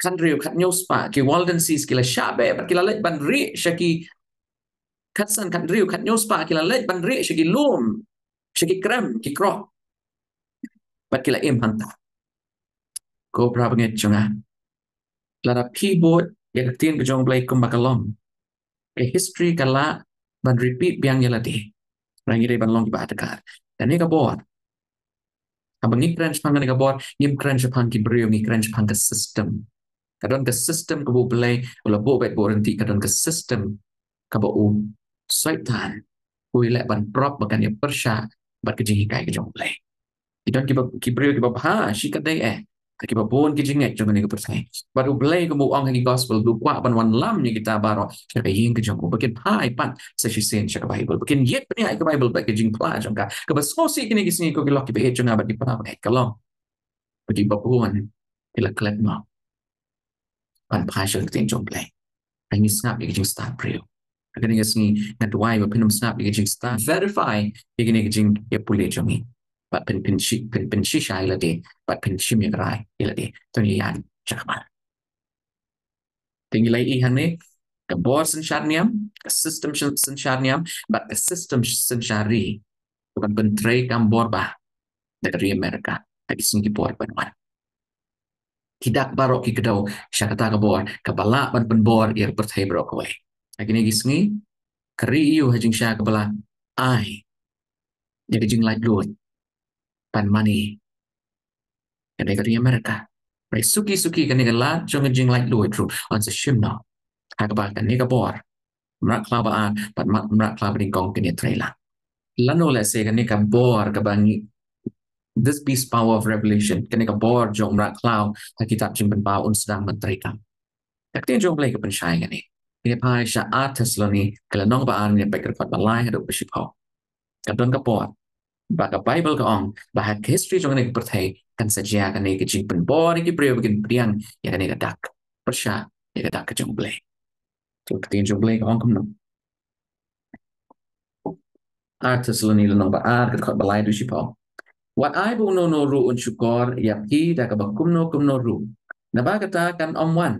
khathynriew, khathynñiew spah, ki Waldenses ki la shah beh bad ki la leit ban rieh sha ki, khatsan, khathynriew, khathynñiew spah, ki la leit ban rieh sha ki lum, sha ki krem, ki krok, bad ki la im hangta. Ko para bangeit jong nga, lada phi bud ïa ka ktien ka jong U Blei kumba ka long, ka history ka lah ban repeat biang ïa lade. Hynrei ngi dei ban long kiba adkar. Kane ka bor, haba ngi kren shaphang kane ka bor, ngim kren shaphang ki briew, ngi kren shaphang ka system. Ka don ka system kaba U Blei u la buh bad buh ryntih, ka don ka system kaba u Soitan u ïaleh ban prop ba kan ïa pyrshah bad ka jinghikai ka jong U Blei. Ki don kiba, ki briew kiba bha shikatdei eh, kiba bun ki jingngeit jong kane ka pyrthei. Bad U Blei, kumba u ong ha ki gospel, u kwah ban wanlam ïa kita baroh sha ka ïing ka jong u, ba kin phai pat sa shisien sha ka Baibl, ba kin ïeit bniah ïa ka Baibl bad ka jingphla jong ka. Kaba sngewsih kine ki sngi, ko ki lok kiba ïeit jong nga bad ki para bangeit, ka long ba kiba bun ki la klet noh. ban phai sha ka ktien jong U Blei. Ngi sngap ïa ka jingstad briew. Kane ka sngi nga duwai ba phin ym sngap ïa ka jingstad, verify ïa kane ka jingïapule jong ngi. Bad phin, phin shi, phin, phin shisha ïa lade, bad phin shim ïa ka rai ïa lade. To ngin ïa ïaid sha khmat. Te ngi la ïohi hangne, ka bor synshar niam, ka system syn-, synshar niam, bad ka system synshar ri. Ka ban pyntrei kam bor bah da ka ri Amerika ha ki sngi ki por ban wan. Ki dak baroh ki kdew sha kata ka bor kaba lah ban pynbor ïa ka pyrthei baroh kawei. Ha kine ki sngi ka ri E U ha jingshisha kaba la ai ïa ka jinglaitluid ban mane ïa ka ri Amerika. Hynrei suki suki kane ka lad jong ka jinglaitluid ruh yn sa shim noh ha kaba kane ka bor mrad khlaw ba ar bad mrad, mrad khlaw ba nyngkong kin ïatrei lang. Lano lehse kane ka bor kaba ngi, this beast power of revelation, kane ka bor jong mrad khlaw ha kitab Jingpynpaw un sdang ban trei kam. Ka ktien jong U Blei ka pynshai kane. Ngi phai sha Ar Thessaloni ka lynnong ba ar, ngi peit ka dkhot ba lai haduh ba shiphew. Ka don ka por ba ka Baibl ka ong ba ha ka history jong kane ka pyrthei kan sa jia kane ka jingpynbor ïa ki briew ba kin pdiang ïa kane ka dak, pyrshah ïa ka dak ka jong U Blei. To ka ktien jong U Blei ka ong kumno? Ar Thessaloni lynnong ba ar ka dkhot ba lai haduh shiphew. Wat ai ba uno uno ruh un shukor ïa phi da kaba kumno kumno ruh. Naba kata kan ym wan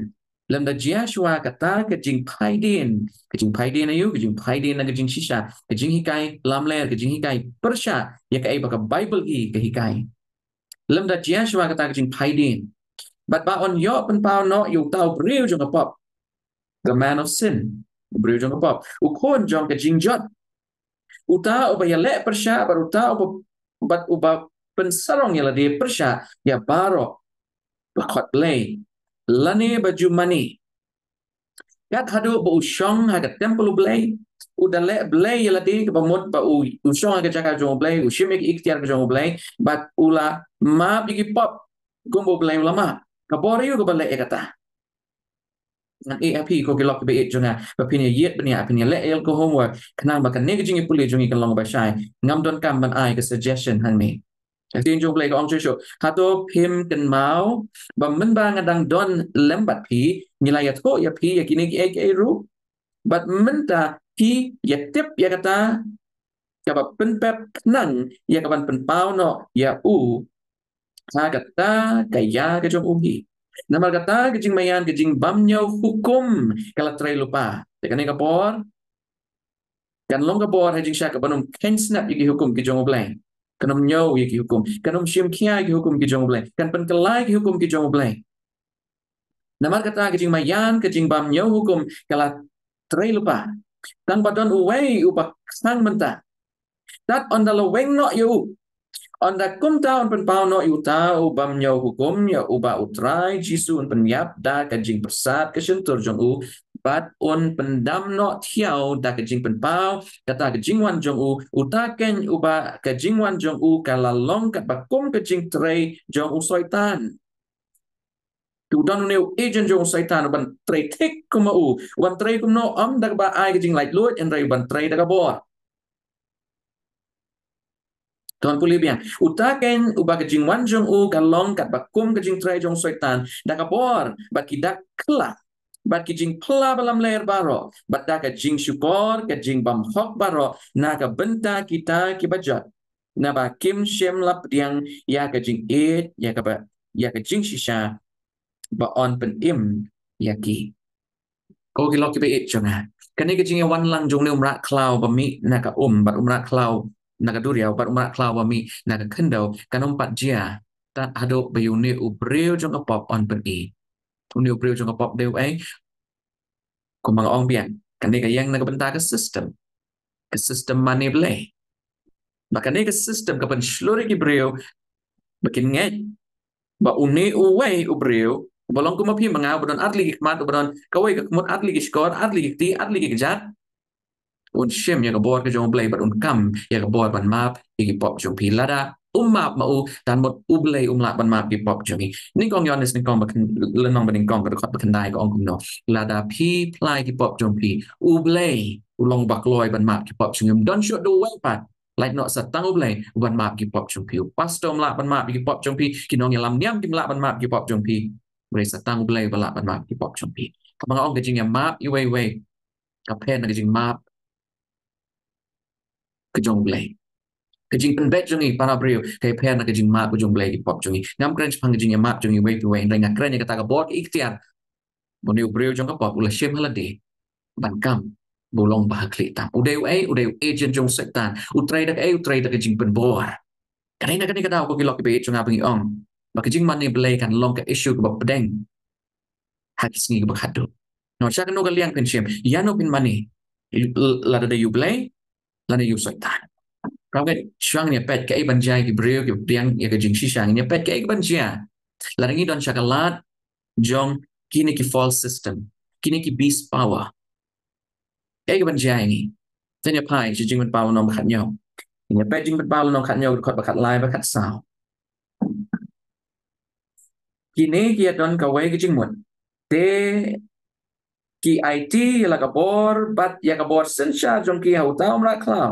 lymda jia shuwa kata ka jingphaidien. Ka jingphaidien aïu? Ka jingphaidien na ka jingshisha, ka jinghikai lamler, ka jinghikai pyrshah ïa kaei ba ka Baibl hi ka hikai. Lymda jia shuwa kata ka jingphaidien, bad ba un ïoh pynpaw noh ïa uta u briew jong ka pop, the man of sin, u briew jong ka pop, u khun jong ka jingjot, uta uba ïaleh pyrshah, bad uta uba, bad uba pynsarong ïa lade pyrshah ïa baroh ba khot Blei lane ba ju mane. Kat haduh ba u shong ha ka templ U Blei, u da leh blei ïa lade, kaba mut ba u, u shong ha ka jaka jong U Blei, u shim ïa ka iktiar ka jong U Blei, bad u la map ïa ki pop kumba U Blei u la map. Ka bor aïu kaba leh ïa kata? Ngan ïeh ha phi ko ki lok kiba ïeit jong nga ba phin ïa ïit bniah, phin ïa leh ïa ka homework, khnang ba kane ka jingïapule jong ngi kan long ba shai. Ngam donkam ban ai ka suggestion hangne. Ka ktien jong U Blei ka ong shuh shuh, hato phim kynmaw ba mynba nga dang don lem bad phi, ngi la ïathuh ïa phi ïa kine kiei kiei ruh? Bad mynta phi ïa tip ïa kata kaba pynpep, khnang ïa kaban pynpaw noh ïa u ha kata ka ïa ka jong u hi. Namar kata ka jingmaïan, ka jingbymñiew hukum ka la trei lypa. Te kane ka por kan long ka bor ha jingshisha kaban ym kheiñ snap ïa ki hukum ki jong U Blei. Kan ym ñiew ïa ki hukum, kan ym shim khia ïa ki hukum ki jong U Blei, kan pynkylla ïa ki hukum ki jong U Blei. Namar kata ka jingmaïan, ka jingbymñiew hukum ka la trei lypa. Tang ba don uwei uba khang mynta. Tad ynda la weng noh ïa u, ynda kumta un pynpaw noh ïa uta u bymñiew hukum, ïa uba U Trai Jisu un pynïap da ka jingpyrsad ka shyntur jong u, bad un pyndam noh thiaw da ka jingpynpaw kata ka jingwan jong u. Uta keiñ uba ka jingwan jong u ka la long katba kum ka jingtrei jong u Soitan. Te u don une u agent jong u Soitan uban trei thik kum ma u, uban trei kumno? Ym da kaba ai ka jinglaitluid, hynrei uban trei da ka bor. To pule biang. Uta keiñ uba ka jingwan jong u ka long katba kum ka jingtrei jong u Soitan, da ka bor, bad ki dak kylla, bad ki jingphylla ba lamler baroh, bad da ka jingshukor, ka jingbymhok baroh na ka bynta kita kiba jot, naba kim shym la pdiang ïa ka jingïeit, ïa kaba, ïa ka jingshisha ba yn pynim ïa ki. Ko ki lok kiba ïeit jong nga, kane ka jingïawan lang jong une u mrad khlaw ba mih na ka um, bad u mrad khlaw na ka duriaw, bad u mrad khlaw ba mih na ka khyndew, kan ym pat jia tad haduh ba ïa une u briew jong ka pop yn pyni. Une u briew jong ka pop dei uei? Kumba nga ong biang, kane ka ïeng na ka bynta ka system. Ka system mane blei. Ba kane ka system ka pynshlur ïa ki briew ba kin ngeit ba une uwei u briew uba long kum ma phi ma nga, uba don ar tylli ki khmat, uba don kawei ka khmut, ar tylli ki shkor, ar tylli ki kti, ar tylli ki kjat, un shim ïa ka bor ka jong U Blei bad un kam ïa ka bor ban map ïa ki pop jong phi. Lada um map ma u, tang mut U Blei um lah ban map ki pop jong ngi. Nyngkong Ïoannis, nyngkong ba khyn-, lynnong ba nyngkong, ka dkhot ba khyndai ka ong kumno? Lada phi phla ïa ki pop jong phi, U Blei u long ba kloi ban map ki pop jong ngi. Ym don shuh da uwei pat, lait noh sa tang U Blei uban map ki pop jong phi. U pastor um lah ban map ïa ki pop jong phi, ki nongïalam niam kim lah ban map ki pop jong phi. Hynrei sa tang U Blei ba lah ban map ki pop jong phi. Kaba nga ong, ka jingïamap iwei iwei ka pher na ka jingmap ka jong U Blei. Ka jingpynbeit jong ngi para briew ka pher na ka jingmap ka jong U Blei ki pop jong ngi. Ngam kren shaphang ka jingïamap jong ngi iwei pa iwei, hynrei nga kren ïa kata ka bor ka iktiar ba une u briew jong ka pop u la shim ha lade ban kam ba u long ba ha khlieh tam. U dei uei? U dei u agent jong u Soitan. U trei da kaei? U trei da ka jingpynbor. Ka dei na kane ka daw, ko ki lok kiba ïeit jong nga, ba ngi ong ba ka jingmane Blei kan long ka issue kaba pdeng ha ki sngi kaba khadduh. Nangta sha kano ka liang phin shim, ïano phin mane, lada dei U Blei lane U Soitan? Kawei, shuwa ngin ïa peit kaei ban jia ïa ki briew kiba pdiang ïa ka jingshisha. Ngin ïa peit kaei kaban jia lada ngi don sha ka lad jong kine ki false system, kine ki beast power. Kaei kaban jia ïa ngi? Te ngin ïa phai sha Jingpynpaw lynnong ba khathynñiew. Ngin ïa peit Jingpynpaw lynnong khathynñiew, dkhot ba khatlai bad khatsau. Kine ki ïa don kawei ka jingmut, te ki aiti ïa la ka bor bad ïa ka bor synshar jong ki ha uta u mrad khlaw.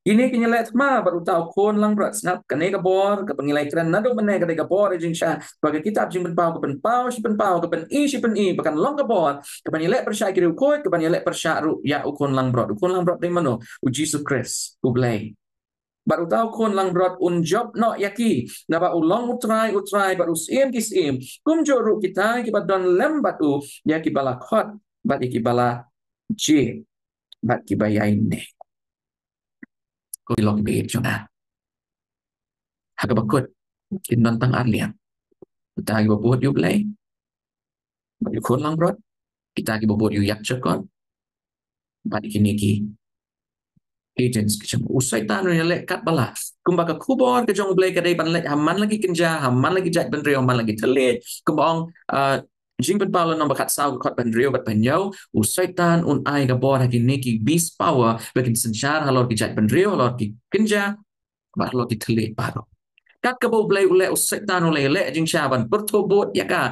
Kine kin ïaleh thma bad uta u khun langbrot. Sngap, kane ka bor kaba ngi la ïakren naduh mynne ka dei ka bor ïa jingshah, ba ka kitab Jingpynpaw ka pynpaw shi pynpaw, ka pyni shi pyni ba kan long ka bor kaban ïaleh pyrshah ïa ki riewkhuid, kaban ïaleh pyrshah ruh ïa u khun langbrot. U khun langbrot dei mano? U Jisu Khrist, U Blei. Bad uta u khun langbrot un jop noh ïa ki, naba u long u Trai u trai bad u Syiem ki syiem. Kumjuh ruh kita kiba don lem bad u, ïa kiba la khot bad ïa kiba la jied bad kiba ïaineh. Ko ki lok kiba ïeit jong nga, ha kaba kut kin don tang ar liang: kita kiba bud ïa U Blei bad ïa u khun langbrot, kita kiba bud ïa u ïakjakor bad ïa kine ki agents ki jong u. U Soitan un ïaleh katba lah. Kumba ka khubor ka jong U Blei ka dei ban leit ha man la ki kynja, ha man la ki jaitbynriew, ha man la ki thylliej. Kumba ong, ah, Jingpynpaw lynnong ba khatsaw, dkhot ba hynriew bad ba hynñiew, u Soitan un ai ka bor ha kine ki beast power ba kin synshar halor ki jaitbynriew, halor ki kynja bad halor ki thylliej baroh. Kat kaba U Blei u leh, u Soitan u leh, leh jingshah ban pyrthuh bud ïa ka,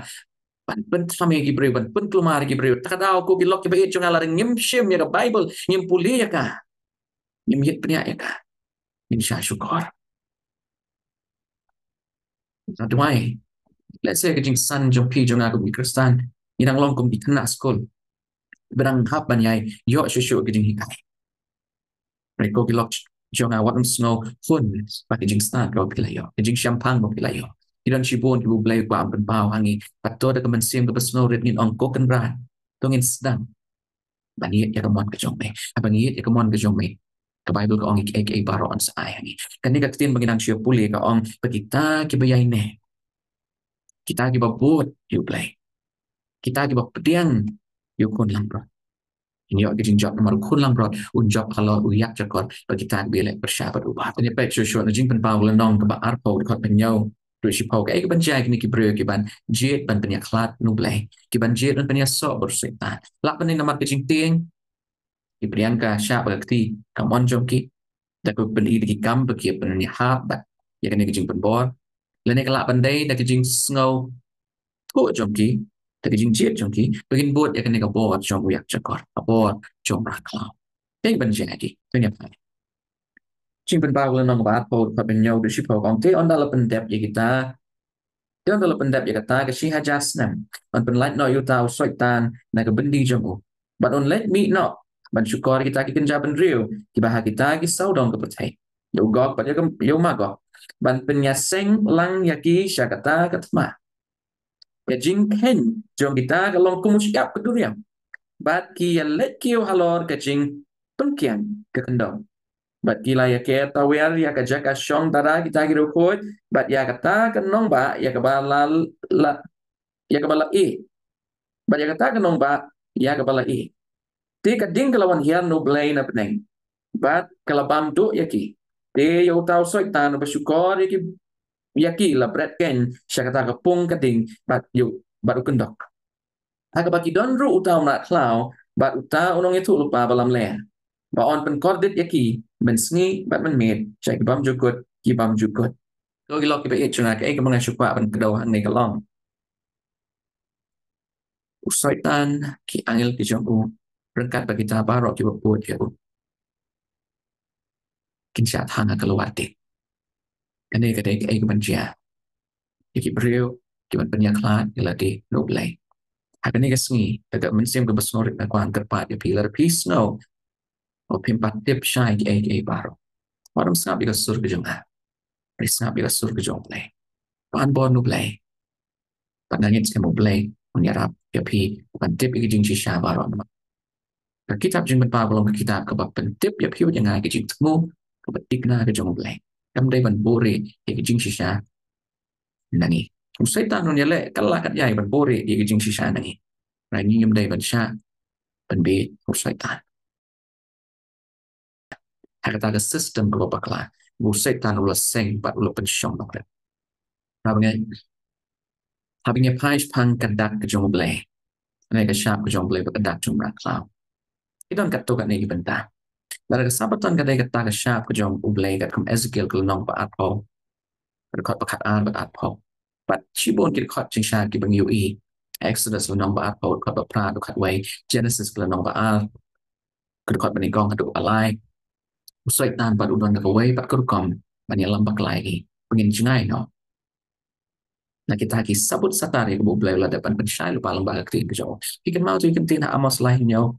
ban pynthame ïa ki briew, ban pynkulmar ïa ki briew. Ta ka daw, ko ki lok kiba ïeit jong nga, lada ngim shim ïa ka Baibl, ngim pule ïa ka, ngim ïit bniah ïa ka, ngin shah shukor. Sa duwai, lehse ka jingsan jong phi jong nga kum ki Khristan, ngi dang long kum ki khynnah skul ba dang hap ban ïai ïoh shuh shuh ka jinghikai. Hynrei ko ki lok jong nga, wat nym sngew hun bad ka jingstad kaba phi la ïoh, ka jingshemphang ba phi la ïoh. Ki don shibun kiba U Blei u kwah ban pynpaw ha ngi. Bad to da ka mynsiem kaba sngewrit ngin ong, Ko Kynrad, to ngin sdang ban ïeit ïa ka mon ka jong me. Haba ngi ïeit ïa ka mon ka jong me, ka Baibl ka ong ïa kiei kiei baroh yn sa ai ha ngi. Kane ka ktien ba ngi dang shu pule ka ong ba kita kiba ïaineh, kita kiba bud ïa U Blei, kita kiba pdiang ïa u khun langbrot, kin ïoh ka jingjop, namar u khun langbrot un jop halor u ïakjakor bad kita kiba ïaleh pyrshah bad u. Bad ngin ïa peit shuh shuh na Jingpynpaw lynnong kaba arphew, dkhot ba hynñiew haduh shiphew, kaei kaban jia ïa kine ki briew kiban jied ban pynïakhlad na U Blei, kiban jied ban pynïasoh bad u Soitan. Lah ban dei namar ka jingtieng, ki pdiang ka shah bad ka kti ka mon jong ki, da kaba pyni da ki kam ba ki pynïahap bad ïa kane ka jingpynbor. Lane ka lah ban dei da ka jingsngewthuh jong ki, da ka jingjied jong ki ba kin bud ïa kane ka bor jong u ïakjakor, ka bor jong u mrad khlaw. Kaei ban jia ïa ki? To ngin ïa peit Jingpynpaw lynnong ba arphew, dkhot ba hynñiew haduh shiphew, ka ong, Te ynda la pyndep ïa kita, te ynda la pyndep ïa kata ka shi hajar snem, yn pynlait noh ïa uta u Soitan na ka byndi jong u, bad un leit mih noh ban shukor ïa kita ki kynja bynriew kiba ha kita ki sawdong ka pyrthei, ïa u Gog bad ïa ka, ïa u Magog, ban pynïaseng lang ïa ki sha kata ka thma, ka jingkheiñ jong kita ka long kum u shyiap ka duriaw, bad ki ïaleit kiew halor ka jingpyngkiang ka kyndong. Bad ki la ïaker tawiar ïa ka jaka shong dara kita ki riewkhuid, bad ïa kata ka nongbah ïa kaba la, la, ïa kaba la ïeh, bad ïa kata ka nongbah ïa kaba la ïeh. Te ka ding ka la wan hiar na U Blei na bneng, bad ka la bam duh ïa ki. Te ïa uta u Soitan uba shukor ïa ki, ïa ki la bret keiñ sha kata ka pung ka ding bad ïa u, bad u kyndok, ha kaba ki don ruh uta u mrad khlaw bad uta u nongïathuhlypa ba lamler, ba yn pynkordit ïa ki mynsngi bad mynmiet sha ki bymjukut ki bymjukut. Ko ki lok kiba ïeit jong nga, kaei kaba nga shu kwah ban kdew hangne ka long, u Soitan, ki angel ki jong u, ryngkat bad kita baroh kiba bud ïa u, kin shah thang ha ka lawar ding. Kane ka dei kaei kaban jia ïa ki briew ki ban pynïakhlad ïa lade na U Blei. Ha kane ka sngi, da ka mynsiem kaba sngewrit nga kwah kyrpad ïa phi, lada phi sngew ba phim pat tip shai kiei kiei baroh, wat ym sngap ïa ka sur ka jong nga, hynrei sngap ïa ka sur ka jong U Blei. Pan bor na U Blei. Bad nga ngeit skhem U Blei un ïarap ïa phi ban tip ïa ki jingshisha baroh. Ka kitab Jingpynpaw ka long ka kitab kaba pyntip ïa phi bad ïa nga ïa ka jingthmu kaba thikna ka jong U Blei. Kam dei ban buhrieh ïa ka jingshisha na ngi. U Soitan un ïaleh kylla katïai ban buhrieh ïa ka jingshisha na ngi. Hynrei ngi ngim dei ban shah pynbieit ha u Soitan. Ha kata ka system kaba bakla, u Soitan u la seng bad u la pynshong nongrim. Haba ngi, haba ngi phai shaphang ka dak ka jong U Blei, ne ka shap ka jong U Blei bad ka dak jong u Mraw Khlaw, ki don katto katne ki bynta. Lada ka Sabaton ka dei kata ka shap ka jong U Blei, katkum Ezekiel ka lynnong ba arphew, ka dkhot ba khatar bad arphew, bad shibun ki dkhot jingshai kiba ngi ïohi. Exodus lynnong ba arphew, dkhot ba phra, dkhot wei. Genesis lynnong ba ar, ka dkhot ba nyngkong haduh ba lai. U Soitan pat u don da kawei pat ka rukom ban ïalam bakla ïa ngi ba ngin jngai noh na kita ki sabut satar ïa kaba U Blei u la dep ban pynshai lypa lyngba ka ktien ka jong u. Phi kynmaw to ïa ka ktien ha Amos lai hynñiew,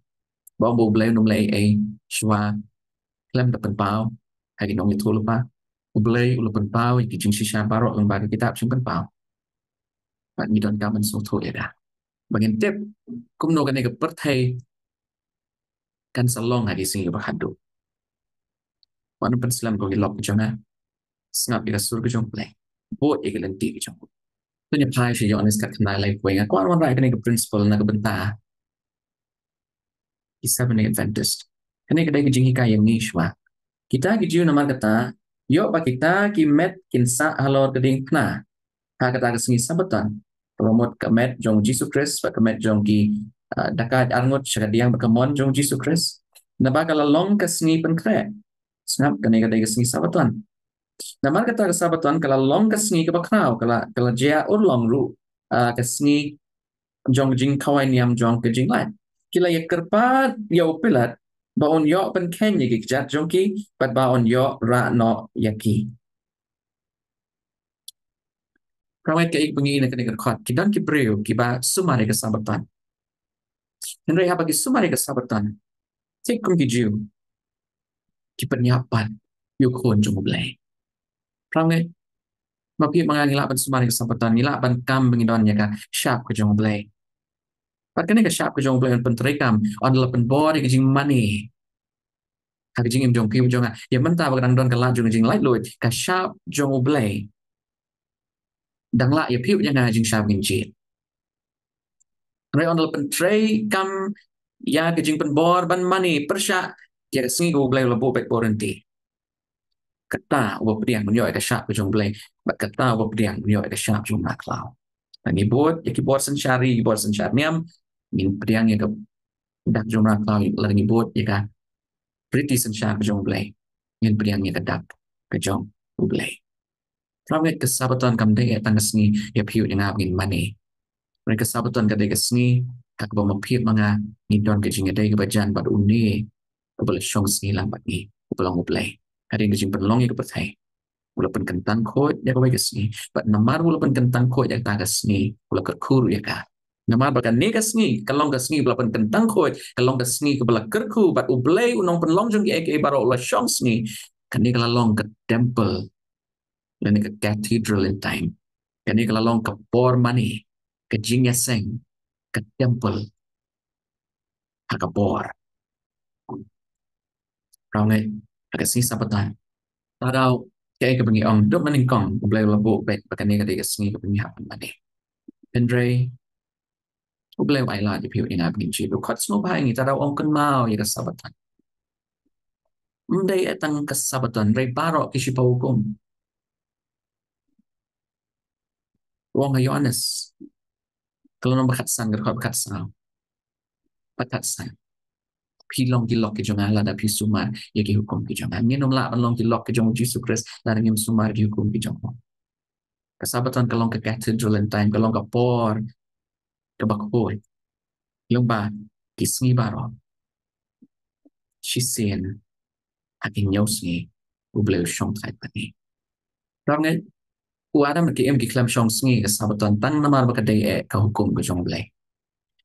ba ong ba U Blei un ym leh ei ei shuwa khlem da pynpaw ha ki nongïathuhlypa. U Blei u la pynpaw ïa ki jingshisha baroh lyngba ka kitab Jingpynpaw. Bad ngi donkam ban sngewthuh ïa ka ba ngin tip kumno kane ka pyrthei kan sa long ha ki sngi ba khadduh. Wat nym pynslem kum ki lok ki jong nga. Sngap ïa ka sur ka jong U Blei. Bud ïa ki lynti ki jong u. To ngin phai sha Ïoannis khatkhyndai laiphew wei. Nga kwah wanrah kane ka principle na ka bynta ki Seventh Day Adventist. Kane ka dei ka jinghikai ïa ngi shuwa. Kita ki Jiw namar kata, ïoh ba kita ki met kin sah halor ka diengphna ha kata ka sngi Sabaton. Ka mut ka met jong Jisu Khrist bad ka met jong ki, ah, dakaid arngut sha ka diang bad ka mon jong Jisu Khrist. Naba ka la long ka sngi pynkhreh. Sngap, kane ka dei ka sngi Sabaton. Namar kata ka Sabaton ka la long ka sngi kaba khraw, ka la, ka la jia urlong ruh, ah, ka sngi jong jingkhawai niam jong ka jinglait. Ki la ïakyrpad ïa u Pilat ba un ïoh pynkheiñ ïa ki kjat jong ki bad ba un ïoh rah noh ïa ki. Pynban kaei kaba ngi ïohi na kane ka dkhot, ki don ki briew kiba sumar ïa ka Sabaton. Hynrei haba ki sumar ïa ka Sabaton, thik kum ki Jiw, ki pynïap pat ïa u Khun jong U Blei. Pynban, ma phi ma nga ngi lah ban sumar ïa ka Sabaton, ngi lah ban kam ba ngi don ïa ka shap ka jong U Blei. Bad kane ka shap ka jong U Blei yn pyntreikam ynda la pynbor ïa ka jingmane ha ka jingim jong phi jong nga. Ïa mynta ba ka dang don ka lad jong ka jinglaitluid, ka shap jong U Blei dang lah ïa phi ïa nga jingshai ngin jied. Hynrei ynda la pyntreikam ïa ka jingpynbor ban mane pyrshah ïa ka sngi kaba U Blei u la buh beit buh rynti, kata uba pdiang un ïoh ïa ka shap ka jong U Blei, bad kata uba pdiang un ïoh ïa ka shap jong U Mraw Khlaw. Lada ngi bud ïa ki bor synshar ri, ki bor synshar niam, ngin pdiang ïa ka dak jong U Mraw Khlaw, lada ngi bud ïa ka riti synshar ka jong U Blei, ngin pdiang ïa ka dak ka jong U Blei. Pynban, ka Sabaton kam dei tang ka sngi ïa phi ïa nga ba ngin mane. Hynrei ka Sabaton ka dei ka sngi ha kaba ma phi ma nga ngin don ka jingïadei kaba jan bad une uba la shong sngi lang bad ngi, uba long U Blei. Hadien ka jingpynlong ïa ka pyrthei, u la pynkyntang khuid ïa kawei ka sngi. Bad namar u la pynkyntang khuid ïa kata ka sngi, u la kyrkhu ruh ïa ka. Namar ba kane ka sngi ka long ka sngi ba la pynkyntang khuid, ka long ka sngi kaba la kyrkhu, bad U Blei u nongpynlong jong kiei kiei baroh u la shong sngi. Kane ka la long ka temple, lane ka cathedral in time. Kane ka la long ka por mane, ka jingïaseng, ka temple ha ka bor. Pynban, ha ka sngi Sabaton, tang da kaei kaba ngi ong, duk mynnyngkong U Blei u la buh beit ba kane ka dei ka sngi kaba ngi hap ban mane. Hynrei U Blei u ailad ïa phi ïa nga ba ngin jied. U khot sngewbha ïa ngi, tang da u ong kynmaw ïa ka Sabaton. Ym dei tang ka Sabaton, hynrei baroh ki shiphew hukum. U ong ha Ïoannis ka lynnong ba khatsan, ka dkhot ba khatsaw, ba khatsan: Phi long ki lok ki jong nga lada phi sumar ïa ki hukum ki jong nga. Ngin ym lah ban long ki lok ki jong U Jisu Khrist lada ngim sumar ki hukum ki jong u. Ka Sabaton ka long ka cathedral in time, ka long ka por kaba khuid. Lyngba ki sngi baroh, shisien ha ki hynñiew sngi U Blei u shongthait bad ngi. Pynban, U Adam bad ka Im ki khlem shong sngi ka Sabbaton tang namar ba ka dei eh ka hukum ka jong U Blei.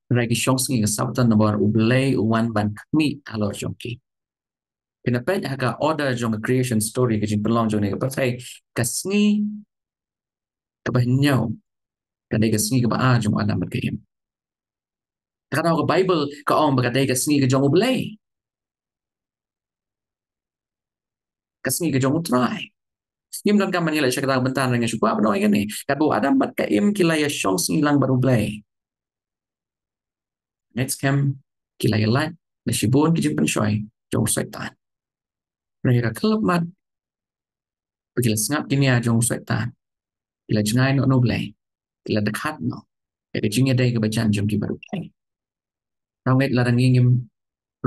Hynrei ki shong sngi ka Sabbaton namar U Blei u wan ban khmih halor jong ki. Phin ïa peit ha ka order jong ka creation story, ka jingpynlong jong kane ka pyrthei, ka sngi kaba hynñiew ka dei ka sngi kaba ar jong u Adam bad ka Im. Te ka daw ka Baibl ka ong ba ka dei ka sngi ka jong U Blei, ka sngi ka jong U Trai. Ngim donkam ban ïaleh sha kata ka bynta, hynrei nga shu kwah ban ong ïa kane, katba u Adam bad ka Im ki la ïa shong sngi lang bad U Blei, ngeit skhem ki la ïa lait na shibun ki jingpynshoi jong u Soitan. Hynrei ka khyllipmat ba ki la sngap ki nia jong u Soitan, ki la jngai noh na U Blei, ki la dkhat noh ïa ka jingïadei kaba jan jong ki bad U Blei. Tang ngeit lada ngi ngim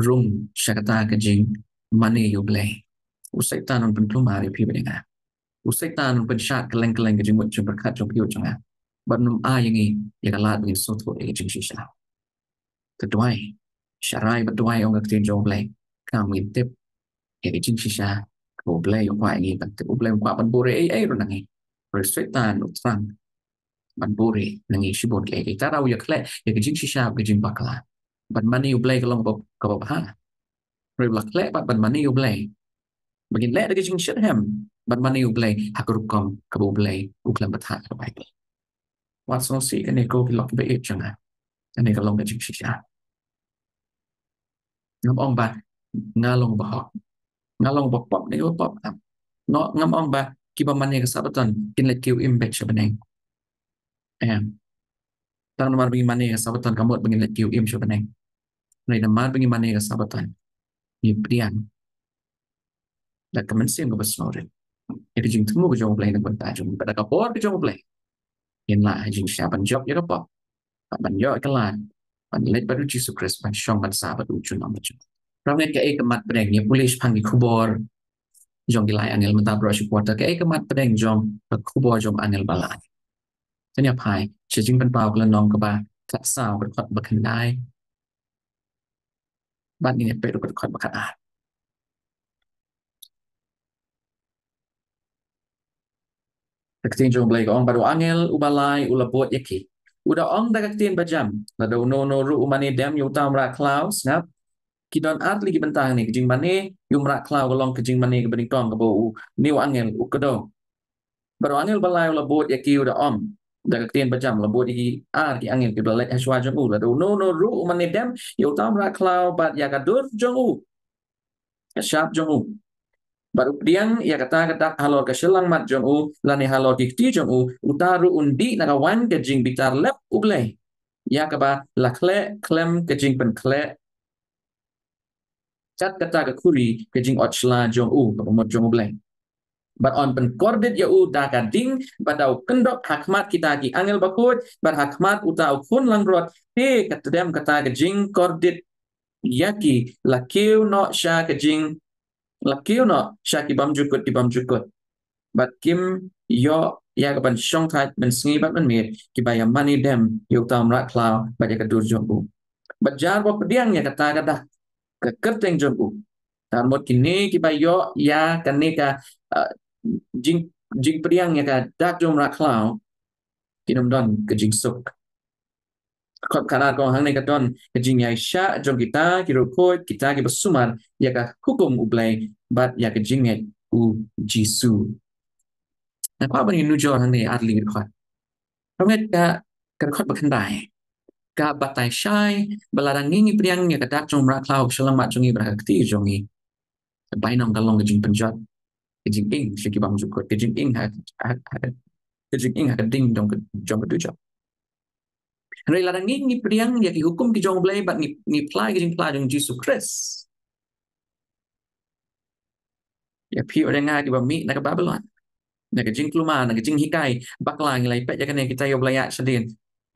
rung sha kata ka jingmane ïa U Blei, u Soitan un pynkulmar ïa phi bad ïa nga. U Soitan un pynshad kylleng kylleng ka jingmut jingpyrkhat jong phi bad jong nga, bad un ym ai ïa ngi ïa ka lad ba ngin sngewthuh ïa ka jingshisha. Te duwai, sharai bad duwai, ong ka ktien jong U Blei, khnang ba ngin tip ïa ka jingshisha kaba U Blei u kwah ïa ngi ban tip. U Blei um kwah ban buhrieh ei ei ruh na ngi, hynrei u Soitan u thrang ban buhrieh na ngi shibun kiei kiei. Te u ïa khleh ïa ka jingshisha bad ka jingbakla. Ban mane U Blei ka long kaba, kaba bha, hynrei u la khleh pat ban mane U Blei ba ngin leh da ka jingshitrhem ban mane U Blei ha ka rukom kaba U Blei u khlem bthah ha ka Baibl. Wat sngewsih kane ko ki lok kiba ïeit jong nga. Kane ka long ka jingshisha. Ngam ong ba nga long ba hok, nga long ba pop ne ba pop, em. Ngam ong ba kiba mane ka Sabbaton kin leit kiew im beit sha bneng, em. Tang namar ba ngi mane ka Sabbaton ka mut ba ngin leit kiew im sha bneng. Hynrei namar ba ngi mane ka Sabbaton, ngi pdiang da ka mynsiem kaba sngewrit ïa ka jingthmu ka jong U Blei na ka bynta jong ngi, bad da ka bor ka jong U Blei ngin lah ha jingshisha ban jop ïa ka pop, ban ïoh ïa ka lad ban leit bad U Jisu Khrist, ban shong ban sah bad U junom bad junom. Para bangeit, kaei ka mat pdeng, ïa pule shaphang ki khubor jong ki lai angel mynta baroh shi quarter, kaei ka mat pdeng jong ka khubor jong angel ba lai? Te ïa phai sha Jingpynpaw ka lynnong kaba khatsaw, ka dkhot ba khyndai, bad ngin ïa peit ruh ka dkhot ba khatar. Ka ktien jong U Blei ka ong, bad u angel uba lai u la bud ïa ki, u da ong da ka ktien bajam, lada uno uno ruh u mane dem ïa uta u mrad khlaw, sngap, ki don ar tylli ki bynta hangne: ka jingmane ïa u mrad khlaw ka long ka jingmane kaba nyngkong kaba une u angel u kdew. Bad u angel ba lai u la bud ïa ki, u da ong da ka ktien bajam, la bud ïa ki ar ki angel kiba la leit ha shuwa jong u, lada uno uno ruh u mane dem ïa uta u mrad khlaw bad ïa ka dur jong u, ka shap jong u, bad u pdiang ïa kata ka dak halor ka shyllangmat jong u lane halor ki kti jong u, uta ruh un dih na ka waiñ ka jingbitar lep U Blei, ïa kaba la khleh khlem ka jingpynkhleh kat kata ka khuri ka jingot shla jong u, kaba mut jong U Blei. Bad yn pynkordit ïa u da ka ding, bad da u kyndok ha khmat kita ki angel bakhuid, bad ha khmat uta u khun langbrot, te ka tdem kata ka jingkordit ïa ki la kiew noh sha ka jing, la kiew noh sha ki bymjukut ki bymjukut, bad kim ïoh ïa ka ban shongthait mynsngi bad mynmiet, kiba ïa mane dem ïa uta u mrad khlaw bad ïa ka dur jong u. Bad jar ba pdiang ïa kata ka dak, ka kyrteng jong u. Te mut kine kiba ïoh ïa kane ka, uh, jing, jingpdiang ïa ka dak jong u mrad khlaw, kin ym don ka jingsuk. Ka dkhot khatar ka ong, hangne ka don ka jingïaishah jong kita ki riewkhuid, kita kiba sumar ïa ka hukum U Blei bad ïa ka jingngeit U Jisu. Nga kwah ba ngin nujor hangne ar tylli ki dkhot. Para bangeit, ka, ka dkhot ba khyndai ka batai shai ba lada ngi ngi pdiang ïa ka dak jong u mrad khlaw ha ka shyllangmat jong ngi bad ha ka kti jong ngi, ka bainong ka long ka jingpynjot, ka jinging sha ki bymjukut, ka jinging ha, ha, ha, ka jinging ha ka ding jong ka, jong ka dujok. Hynrei lada ngi ngi pdiang ïa ki hukum ki jong U Blei bad ngi, ngi phla ïa ka jingphla jong U Jisu Khrist, ïa phi bad ïa nga kiba mih na ka Babilon, na ka jingkulmar, na ka jinghikai bakla, ngi la ïa peit ïa kane kita ïa U Blei ïa shadien.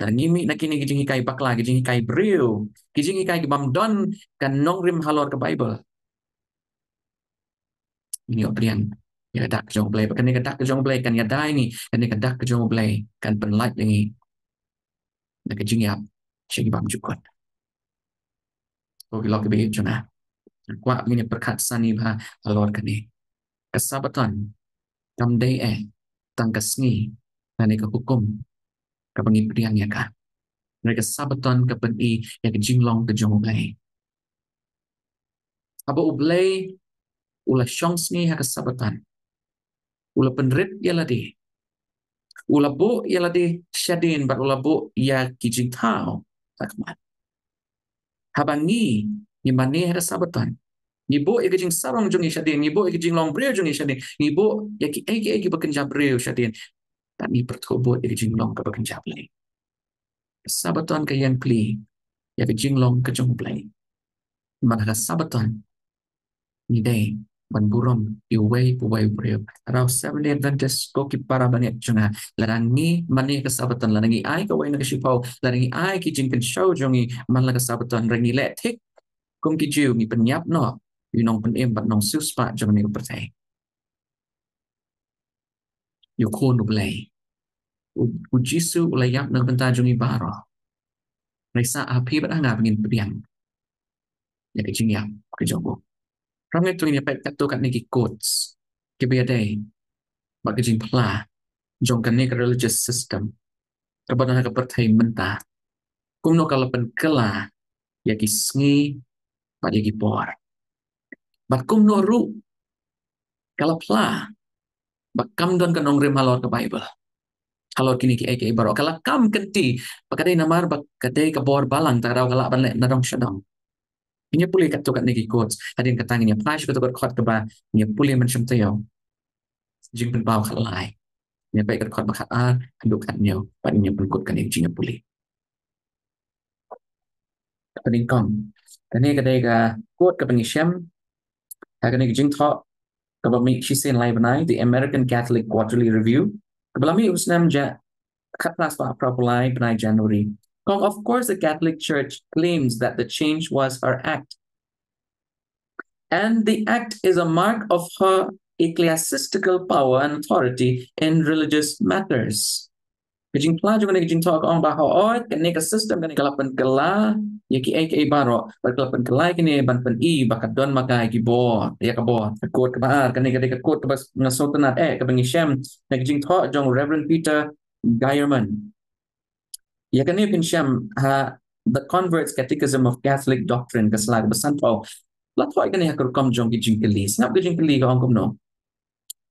Lada ngi mih na kine ki jinghikai bakla, ki jinghikai briew, ki jinghikai ki bym don ka nongrim halor ka Baibl, ngi ïoh pdiang ïa ka dak ka jong U Blei, bad kane ka dak ka jong U Blei kan ïada ïa ngi, kane ka dak ka jong U Blei kan pynlait ïa ngi na ka jingïap sha ki bymjukut. Ko ki lok kiba ïeit jong nga, nga kwah ba ngin ïa pyrkhat sani bha halor kane. Ka Sabbaton kam dei eh tang ka sngi, lane ka hukum kaba ngi pdiang ïa ka. Hynrei ka Sabaton ka pyni ïa ka jinglong ka jong U Blei. Haba U Blei u la shong sngi ha ka Sabaton, u la pynrit ïa lade, u la buh ïa lade shadien bad u la buh ïa ki jingthaw ha khmat. Haba ngi, ngi mane ha ka Sabaton, ngi buh ïa ka jingsarong jong ngi shadien, ngi buh ïa ka jinglong briew jong ngi shadien, ngi buh ïa kiei kiei kiba kynja briew shadien, bad ngi pyrthuh buh ïa ka jinglong kaba kynja Blei. Ka Sabaton ka ïeng plie ïa ka jinglong ka jong U Blei. Namar ha ka Sabaton ngi dei ban burom ïa uwei pa uwei u briew. Kata ka daw Seventh Day Adventist, ko ki para bangeit jong nga, lada ngi mane ka Sabaton, lada ngi ai kawei na ka shiphew, lada ngi ai ki jingkynshew jong ngi man la ka Sabaton, hynrei ngi leh thik kum ki Jiw, ngi pynïap noh ïa u nongpynim bad nongsiewspah jong kane ka pyrthei. Ïa u Khun U Blei, u, U Jisu u la ïap na ka bynta jong ngi baroh. Hynrei sa ha phi bad ha nga ba ngin pdiang ïa ka jingïap ka jong u. Ngin ïa peit katto katne ki quotes kiba ïadei bad ka jingphla jong kane ka religious system kaba don ha ka pyrthei mynta, kumno ka la pynkylla ïa ki sngi bad ïa ki por, bad kumno ruh ka la phla ba kam don ka nongrim halor ka Baibl, halor kine kiei kiei baroh. Ka la kam kynti ba ka dei namar ba ka dei ka bor balang, kata ka daw ka lah ban leh nadong shadong. Ngin ïa pule katto katne ki quotes, hadien kata ngin ïa phai sha kato ka dkhot kaba ngin ïa pule mynshwa taïew. Jingpynpaw khatlai. Ngin ïa peit ka dkhot ba khatar haduh khathynñiew, bad ngin ïa pynkut kane ka jingïapule. Kaba nyngkong, kane ka dei ka quote kaba ngi shem ha kane ka jingthoh kaba mih shisien lai bnai, The American Catholic Quarterly Review, kaba la mih u snem ja khatphra spah phra phew lai bnai January. Ka ong, "Of course, the Catholic Church claims that the change was her act. And the act is a mark of her ecclesiastical power and authority in religious matters." Ka jingphla jong kane ka jingthoh ka ong ba, hooid, kane ka system kane ka la pynkylla ïa kiei kiei baroh, bad ka la pynkylla ïa kine ban pyni ba ka don ma ka ïa ki bor, ïa ka bor. Ka quote kaba ar, kane ka dei ka quote kaba nga sngewtynnat eh, kaba ngi shem na ka jingthoh jong Reverend Peter Geiermann. Ïa kane phin shem ha The Convert's Catechism of Catholic Doctrine, ka sla kaba sanphew. La thoh ïa kane ha ka rukom jong ki jingkylli. Sngap ka jingkylli ka ong kumno: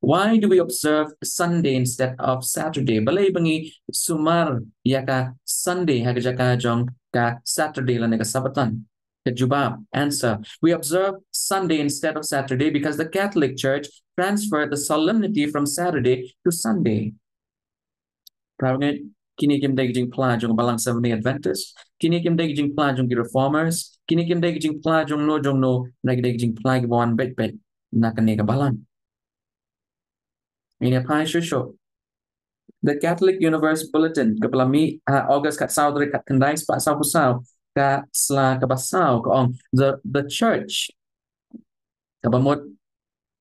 "Why do we observe Sunday instead of Saturday?" Balei ba ngi sumar ïa ka Sunday ha ka jaka jong ka Saturday lane ka Sabaton? Ka jubab, answer: "We observe Sunday instead of Saturday because the Catholic Church transferred the solemnity from Saturday to Sunday." Para bangeit, kine kim dei ki jingphla jong ka Balang Seventh Day Adventist, kine kim dei ki jingphla jong ki Reformers, kine kim dei ki jingphla jong no jong no, hynrei ki dei ki jingphla kiba wan beit beit na kane ka Balang. Ngin ïa phai shuh shuh. The Catholic Universe Bulletin, kaba la mih ha August khatsaw tarik, khatkhyndai spah sawphew saw, ka sla kaba saw ka ong, "The, the Church," kaba mut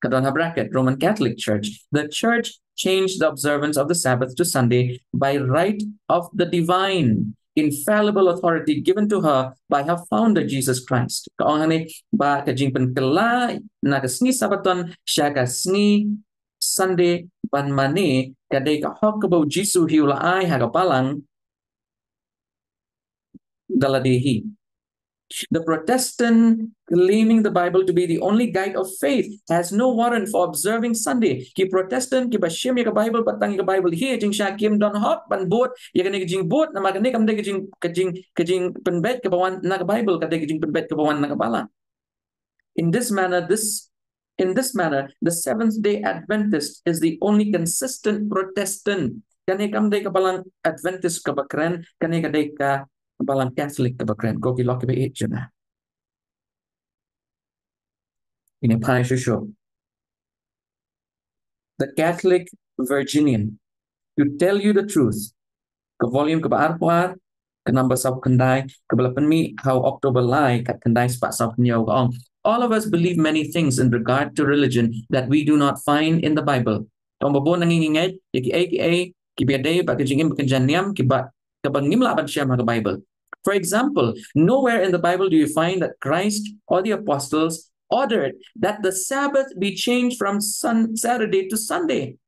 ka don ha bracket, "Roman Catholic Church, the Church changed the observance of the Sabbath to Sunday by right of the divine, infallible authority given to her by her founder, Jesus Christ." Ka ong hangne ba ka jingpynkylla na ka sngi Sabaton sha ka sngi Sunday ban mane, ka dei ka hok kaba U Jisu hi u la ai ha ka Balang da lade hi. The Protestant claiming the Bible to be the only guide of faith has no warrant for observing Sunday. Ki Protestant kiba shim ïa ka Bible bad tang ïa ka Bible hi ha jingshisha, kim don hok ban bud ïa kane ka jingbud, namar kane kam dei ka jing, ka jing, ka jingpynbeit kaba wan na ka Bible, ka dei ka jingpynbeit kaba wan na ka Balang. In this manner, this, in this manner, the Seventh Day Adventist is the only consistent Protestant. Kane kam dei ka Balang Adventist kaba kren, kane ka dei ka Balang Catholic kaba kren. Ko ki lok kiba ïeit jong nga. Ngin ïa phai shuh shuh. The Catholic Virginian, To Tell You the Truth, ka volume kaba arphew ar, ka number sawphew khyndai, kaba la pynmih ha u October lai, khatkhyndai spah sawphew hynñiew, ka ong, "All of us believe many things in regard to religion that we do not find in the Bible." Ka ong ba bun na ngi ngi ngeit ïa kiei kiei kiba ïadei bad ka jingim ba kynja niam kiba, kaba ngim lah ban shem ha ka Bible. For example, nowhere in the Bible do you find that Christ or the apostles ordered that the Sabbath be changed from Sun-, Saturday to Sunday.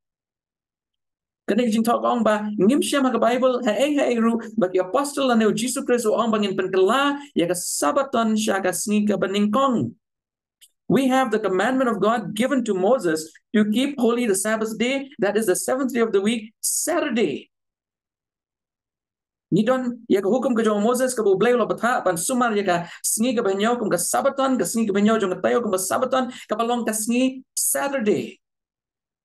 Kane ka jingthoh ka ong ba ngim shem ha ka Bible ha ei ha ei ruh ba ki apostol lane u Jisu Khrist u ong ba ngin pynkylla ïa ka Sabaton sha ka sngi kaba nyngkong. We have the commandment of God given to Moses to keep holy the Sabbath day, that is the seventh day of the week, Saturday. Ngi don ïa ka hukum ka jong u Moses kaba u Blei u la bthah ban sumar ïa ka sngi kaba hynñiew kum ka Sabaton, ka sngi kaba hynñiew jong ka taïew kum ka Sabaton, kaba long ka sngi Saturday.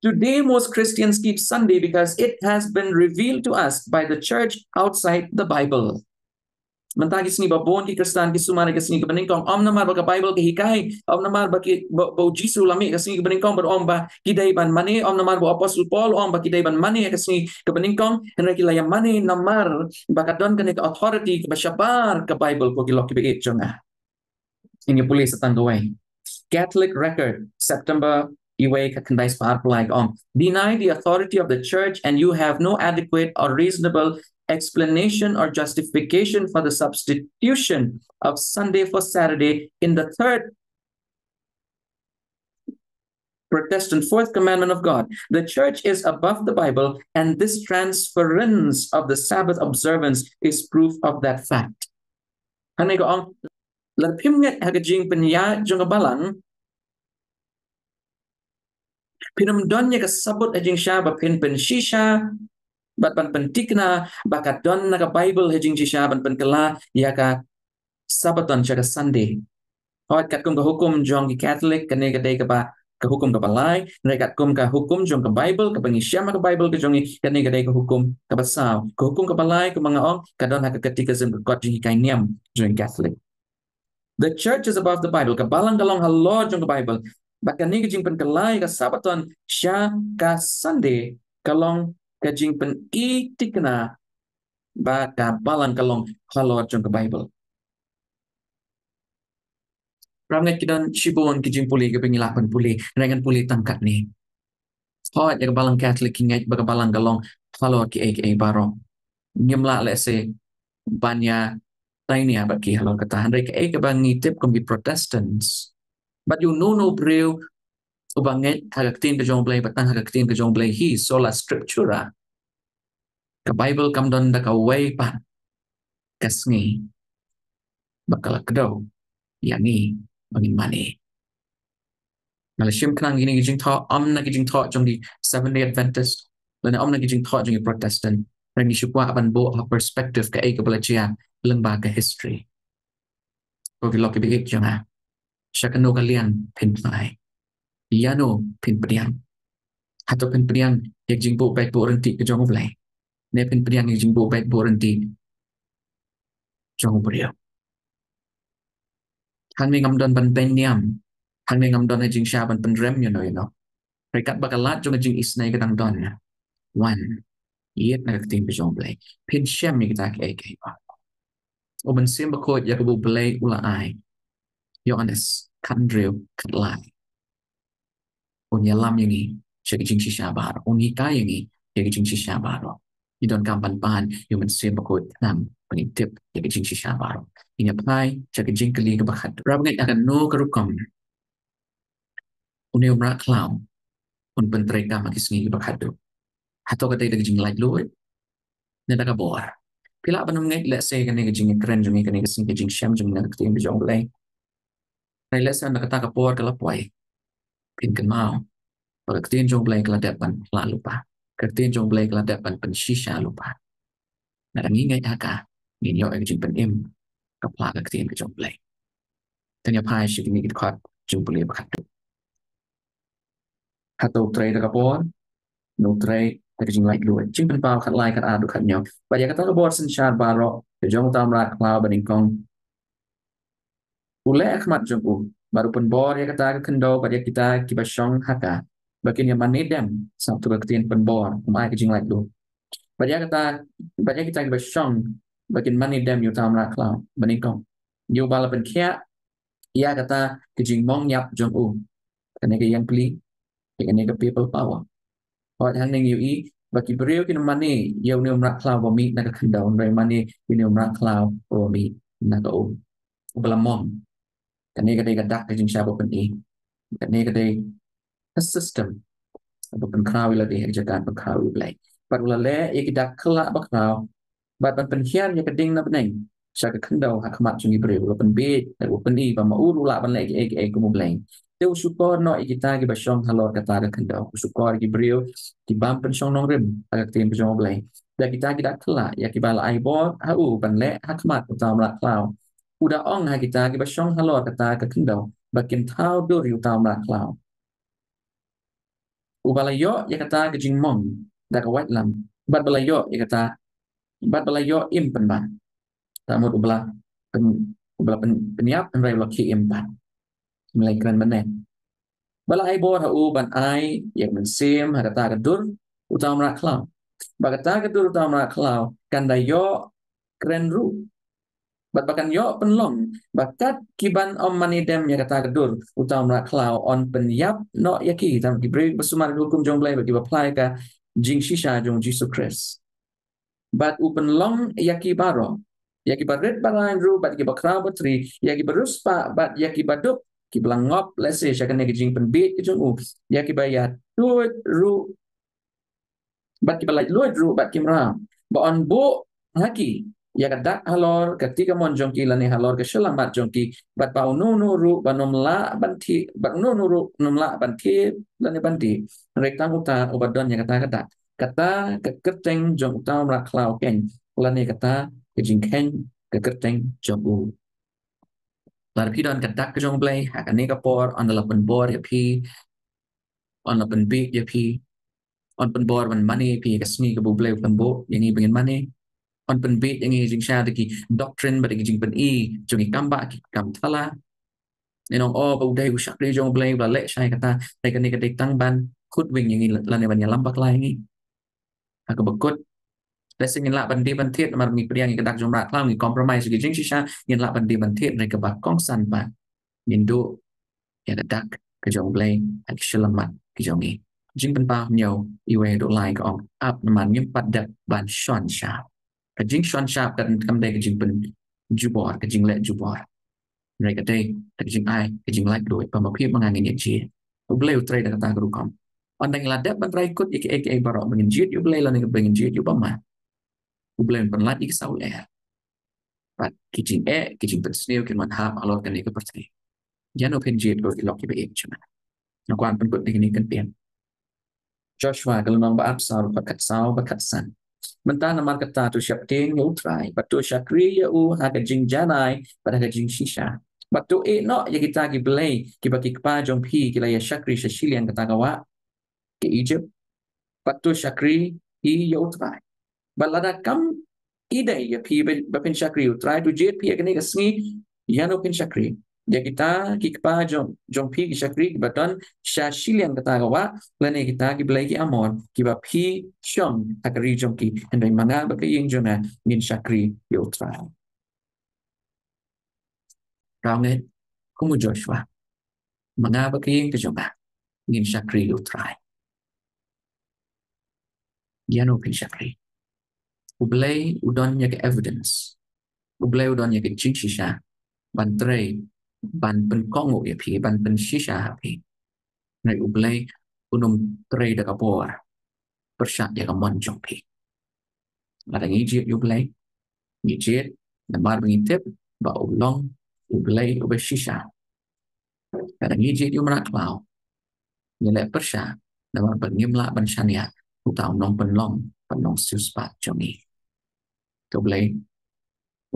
Today, most Christians keep Sunday because it has been revealed to us by the church outside the Bible. Mynta ki sngi ba bun ki Khristan ki sumar ïa ka sngi kaba nyngkong, ym namar ba ka Bible ka hikai, ym namar ba ki, ba, ba u Jisu u la mih ka sngi kaba nyngkong bad u ong ba ki dei ban mane, ym namar ba u Apostol Paul u ong ba ki dei ban mane ïa ka sngi kaba nyngkong, hynrei ki la ïa mane namar ba ka don kane ka authority kaba shabar ka Bible. Ko ki lok kiba ïeit jong nga, ngin ïa pule sa tang kawei. Catholic Record, September wei, ka khyndai spah arphew lai, ka ong: "Deny the authority of the church and you have no adequate or reasonable explanation or justification for the substitution of Sunday for Saturday in the third Protestant fourth commandment of God. The church is above the Bible, and this transference of the Sabbath observance is proof of that fact." Hangne ka ong, lada phim ngeit ha ka jingpynïaid jong ka balang, phin ym don ïa ka sabut ha jingshisha ba phin pynshisha bad ban pynthikna ba ka don na ka Bible ha jingshisha ban pynkylla ïa ka Sabaton sha ka Sunday. Hooid, katkum ka hukum jong ki Catholic, kane ka dei kaba, ka hukum kaba lai, hynrei katkum ka hukum jong ka Bible, kaba ngi shem ha ka Bible ka jong ngi, kane ka dei ka hukum kaba saw. Ka hukum kaba lai, kumba nga ong, ka don ha ka Catechism, ka kot jinghikai niam jong ki Catholic. The church is above the Bible. Ka balang ka long halor jong ka Bible. Bad kane ka jingpynkylla ïa ka Sabaton sha ka Sunday ka long ka jingpyni thikna ba ka balang ka long halor jong ka Bible. Parabangeit, ki don shibun ki jingpule kiba ngi lah ban pule, hynrei ngan pule tang katne. Hooid, ïa ka balang Catholic ki ngeit ba ka balang ka long halor kiei kiei baroh. Ngim lah lehse ban ïa tainia bad ki halor kata, hynrei kaei kaba ngi tip kum ki Protestants, bad ïa uno uno u briew uba ngeit ha ka ktien ka jong u Blei, ba tang ha ka ktien ka jong u Blei hi, sola scriptura, ka Bible kam don da kawei pat ka sngi ba ka la kdew ïa ngi ba ngin mane. Nga la shim khnang ïa kine ki jingthoh, ym na ki jingthoh jong ki Seventh Day Adventist, lane ym na ki jingthoh jong ki Protestant. Hynrei ngi shu kwah ban buh ha perspective kaei kaba la jia lyngba ka history. Ko ki lok kiba ïeit jong nga, sha kano ka liang phin phai? Ïano phin pdiang? Hato phin pdiang ïa ka jingbuh beit buh ryntih ka jong u Blei, ne phin pdiang ïa ka jingbuh beit buh ryntih jong u briew? Hangne ngam don ban beiñ niam, hangne ngam don ha jingshisha ban pynrem ïano ïano. Hynrei katba ka lad jong ka jingisynei ka dang don, wan, ïeit na ka ktien ka jong u Blei, phin shem ïa kita kiei kiei. U Mynsiem Bakhuid ïa kaba u Blei u la ai, Ïoannis khathynriew khatlai, un ïalam ïa ngi sha ka jingshisha baroh, un hikai ïa ngi ïa ka jingshisha baroh. Ngi donkam ban pan ïa u Mynsiem Bakhuid khnang ba ngin tip ïa ka jingshisha baroh. Ngin ïa phai sha ka jingkylli kaba khatduh. Parabangeit, ha kano ka rukom une u mrad khlaw un pyntreikam ha ki sngi kiba khatduh? Hato ka dei da ka jinglaitluid ne da ka bor? Phi lah ban ym ngeit lehse kane ka jingïakren jong ngi, kane ka sngi ka jingshem jong ngi na ka ktien ka jong u Blei. Hynrei lehse ynda kata ka por ka la poi, phin kynmaw ba ka ktien jong u Blei ka la dep ban phla lypa, ka ktien jong u Blei ka la dep ban pynshisha lypa. Lada ngi ngeit ha ka, ngin ïoh ïa ka jingpynim ka phla ka ktien ka jong u Blei. Te ngin ïa phai sha kine ki dkhot jingpule ba khatduh. Hato u trei da ka bor ne u trei da ka jinglaitluid? Jingpynpaw khatlai, khatar haduh khathynñiew. Bad ïa kata ka bor synshar baroh ka jong uta u mrad khlaw banyngkong u leh ha khmat jong u, bad u pynbor ïa kata ka khyndew bad ïa kita kiba shong ha ka ba kin ïa mane dem sap tu ka ktien pynbor, ym ai ka jinglaitluid. Bad ïa kata, bad ïa kita kiba shong ba kin mane dem ïa uta u mrad khlaw banyngkong, ïa uba la pynkhiah ïa kata ka jingmong ïap jong u, kane ka ïeng pli, ïa kane ka papal power. Hooid, hangne ngi ïohi ba ki briew kim mane ïa une u mrad khlaw ba mih na ka khyndew, hynrei mane ïa une u mrad khlaw ba mih na ka um, uba la mong. Kane ka dei ka dak ka jingshisha ba pyni. Kane ka dei ka system ba pynkhraw ïa lade ha ka jaka pynkhraw ïa u Blei. bad u la leh ïa ki dak khlak bakhraw, bad ban pynhiar ïa ka ding na bneng sha ka khyndew ha khmat jong ki briew, u la pynbeit, u la pyni ba ma u ruh u lah ban leh kiei kiei kum u Blei. Te u shukor noh ïa kita kiba shong halor kata ka khyndew, u shukor ïa ki briew ki bym pynshong nongrim ha ka ktien ka jong u Blei, da kita ki dak khlak ïa kiba la ai bor ha u ban leh ha khmat uta u mrad khlaw. U da ong ha kita kiba shong halor kata ka khyndew ba kin thaw dur ïa uta u mrad khlaw, uba la ïoh ïa kata ka jingmong da ka waitlam, bad ba la ïoh ïa kata, bad ba la ïoh im pynban. Te mut uba la pyn, uba la pyn, pynïap hynrei u la khie im pat. Ym lei kren mynne. Ba la ai bor ha u ban ai ïa ka mynsiem ha kata ka dur uta u mrad khlaw, ba kata ka dur uta u mrad khlaw kan da ïoh kren ruh, bad ba kan ïoh pynlong ba kat ki ban ym mane dem ïa kata ka dur uta u mrad khlaw yn pynïap noh ïa ki. Tang ki briew ba sumar ïa ka hukum jong u Blei bad kiba phla ïa ka jingshisha jong u Jisu Khrist. Bad u pynlong ïa ki baroh, ïa kiba rit ba raiñ ruh bad ïa kiba khraw batri, ïa kiba riewspah bad ïa kiba duk, kiba la ngop lehse sha kane ka jingpynbeit ka jong u, ïa kiba ïa tuid ruh bad kiba laitluid ruh bad ki mraw, ba yn buh ha ki ïa ka dak halor ka ti kamon jong ki lane halor ka shyllangmat jong ki, bad ba uno uno ruh ba nym lah ban thied, bad uno uno ruh nym lah ban thied lane ban dih, hynrei tang uta uba don ïa kata ka dak, kata ka kyrteng jong uta u mrad khlaw keiñ, lane kata ka jingkheiñ ka kyrteng jong u. Lada phi don ka dak ka jong u Blei ha kane ka por, yn da la pynbor ïa phi, yn da la pynbeit ïa phi, yn pynbor ban mane ïa phi ka sngi kaba u Blei u pynbor ïa ngi ba ngin mane. Yn pynbeit ïa ngi jingshisha da ki doctrine bad da ki jingpyni jong ki kam bah, ki kam thala. Ngi ong, oh, ba u dei u shakri jong u Blei ba leh shai kata, dei kane ka dei tang ban khut wing ïa ngi lane ban ïalam bakla ïa ngi. Ha kaba kut, lehse ngin lah ban die ban thied namar ngi pdiang ïa ka dak jong u mrad khlaw, ngi compromise ïa ka jingshisha, ngin lah ban die ban thied, hynrei kaba kongsan pat, ngin duh ïa ka dak ka jong u Blei ha ki shyllangmat ki jong ngi. Jingpynpaw hynñiew, iwei haduh lai ka ong, ap namar ngim pat dep ban shon shap. Ka jingshon shap kan kam dei ka jingpynjubor, ka jingleh jubor. Hynrei ka dei ka jingai ka jinglaitluid ba ma phi ma nga ngin ïa jied. U Blei u trei da kata ka rukom. Ynda ngi la dep ban trai kut ïa kiei kiei baroh ba ngin jied ïa u Blei lane ba ngin jied ïa u bama, u Blei un pynlait ïa ki saw lyer. Bad ki jingeh, ki jingpynsniew kin wan hap halor kane ka pyrthei. Ïa no phin jied, ko ki lok kiba ïeit jong nga. Nga kwah pynkut ïa kine ki kyntien. Joshua ka lynnong ba arphew saw, dkhot khatsaw bad khatsan. Mynta namar kata to sheptieng ïa u Trai, bad to shakri ïa u ha ka jingjanai bad ha ka jingshisha. Bad to ïehnoh ïa kita ki blei kiba ki kpa jong phi ki la ïa shakri sha shiliang kata ka wah ka Ijipt. Bad to shakri hi ïa u Trai. Bad lada kam i dei ïa phi ba, ba phin shakri ïa u Trai, to jied phi ha kane ka sngi ïa no phin shakri. Ïa kita ki kpa jong, jong phi ki shakri kiba don sha shiliang kata ka wah, lane kita ki blei ki Amor kiba phi shong ha ka ri jong ki. Hynrei ma nga bad ka ïing jong nga ngin shakri ïa u Trai. Raw ngeit kum u Joshua. Ma nga bad ka ïing ka jong nga ngin shakri ïa u Trai. Ïa no phin shakri. U Blei u don ïa ka evidence. U Blei u don ïa ka jingshisha ban trei, ban pynkohnguh ïa phi, ban pynshisha ha phi. Hynrei u Blei un ym trei da ka bor pyrshah ïa ka mon jong phi. Lada ngi jied ïa u Blei, ngi jied namar ba ngi tip ba u long u Blei uba shisha. Lada ngi jied ïa u mrad khlaw, ngi leh pyrshah namar ba ngim lah ban shaniah uta u nongpynlong, pynlong siewspah jong ngi. To u Blei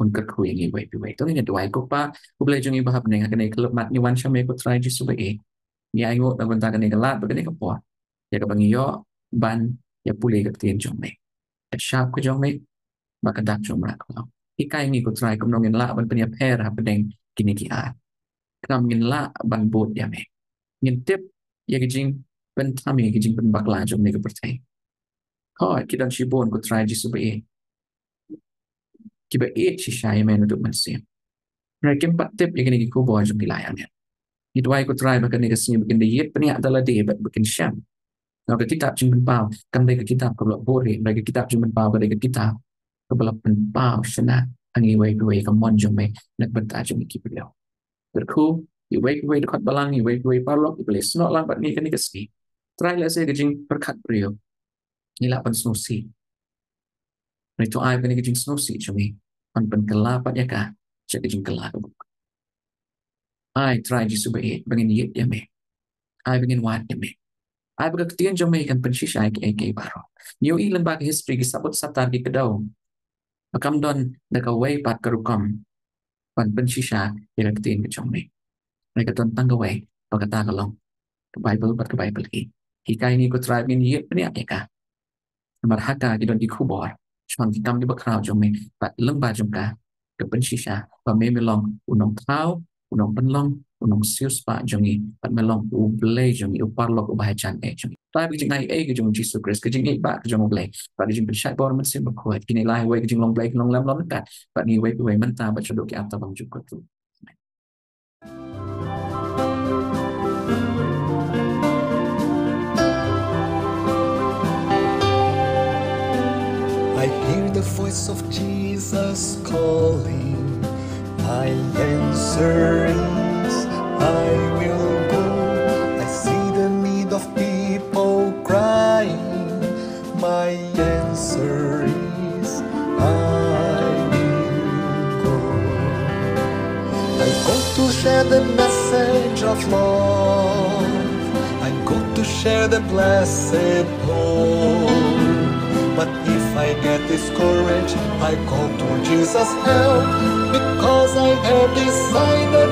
un kyrkhu ïa ngi uwei pa uwei. To ngin duwai. Ko Kpa u Blei jong ngi ba ha bneng, ha kane ka khyllipmat ngi wan sha me ko Trai Jisu ba ïeit. Ngi ainguh na ka bynta kane ka lad bad kane ka por ïa kaba ngi ïoh ban ïa pule ka ktien jong me, ka shap ka jong me bad ka dak jong u mrad khlaw. Hikai ngi ko Trai kumno ngin lah ban pynïapher ha bneng kine ki ar. Khnang ngin lah ban bud ïa me. Ngin tip ïa ki jingpynthame, ki jingpynbakla jong kane ka pyrthei. Hooid ki don shibun ko Trai Jisu ba ïeit, kiba ïeit shisha ïa me naduh mynsiem. Hynrei kim pat tip ïa kine ki khubor jong ki lai angel. Ngi duwai ko Trai ba kane ka sngi ba kin da ïit bniah da lade bad ba kin shem. Namar ka kitab Jingpynpaw kam dei ka kitab kaba la buhrieh, hynrei ka kitab Jingpynpaw ka dei ka kitab kaba la pynpaw shynna ha ngi iwei pa iwei ïa ka mon jong me na ka bynta jong ngi ki briew. Kyrkhu iwei pa iwei dkhot balang, iwei pa iwei paralok iba la snoh lang bad ngi kane ka sngi. Trai, lehse ka jingpyrkhat briew Ngi lah ban sngewsih. Hynrei to ai ba kane ka jingsngewsih jong ngi, ban pynkylla pat ïa ka sha ka jingkylla ka buk. Ai Trai Jisu ba ïeit, ba ngin ïeit ïa me. Ai ba ngin wad ïa me. Ai ba ka ktien jong me kan pynshisha ïa kiei kiei baroh. Ngi ïohi lyngba ka history, ki sabut saptar ki kdew, ba kam don da kawei pat ka rukom ban pynshisha ïa ka ktien ka jong me. Hynrei ka don tang kawei, ba kata ka long ka Baibl bad ka Baibl hi. Hikai ngi ko Trai ba ngin ïeit bniah ïa ka. Namar ha ka ki don ki khubor shaphang ki kam kiba khraw jong me, bad lyngba jong ka, ka pynshisha ba me, me long u nongthaw, u nongpynlong, u nongsiewspah jong ngi, bad me long u Blei jong ngi, u paralok uba hajan eh jong ngi. Trai ba ka jingaiei ka jong u Jisu Khrist, ka jingïeit ba ka jong u Blei, bad ka jingpynshait bor Mynsiem Bakhuid, kin ïa la iwei ka jinglong Blei, ka jinglong Lem, long ryngkat bad ngi iwei pa iwei mynta bad shaduh ki ar tabang jukut ruh. I hear the voice of Jesus calling. My answer is, I will go. I see the need of people crying. My answer is, I will go. I go to share the message of love. I go to share the blessed hope. But if I get discouraged, I call to Jesus' help, because I have decided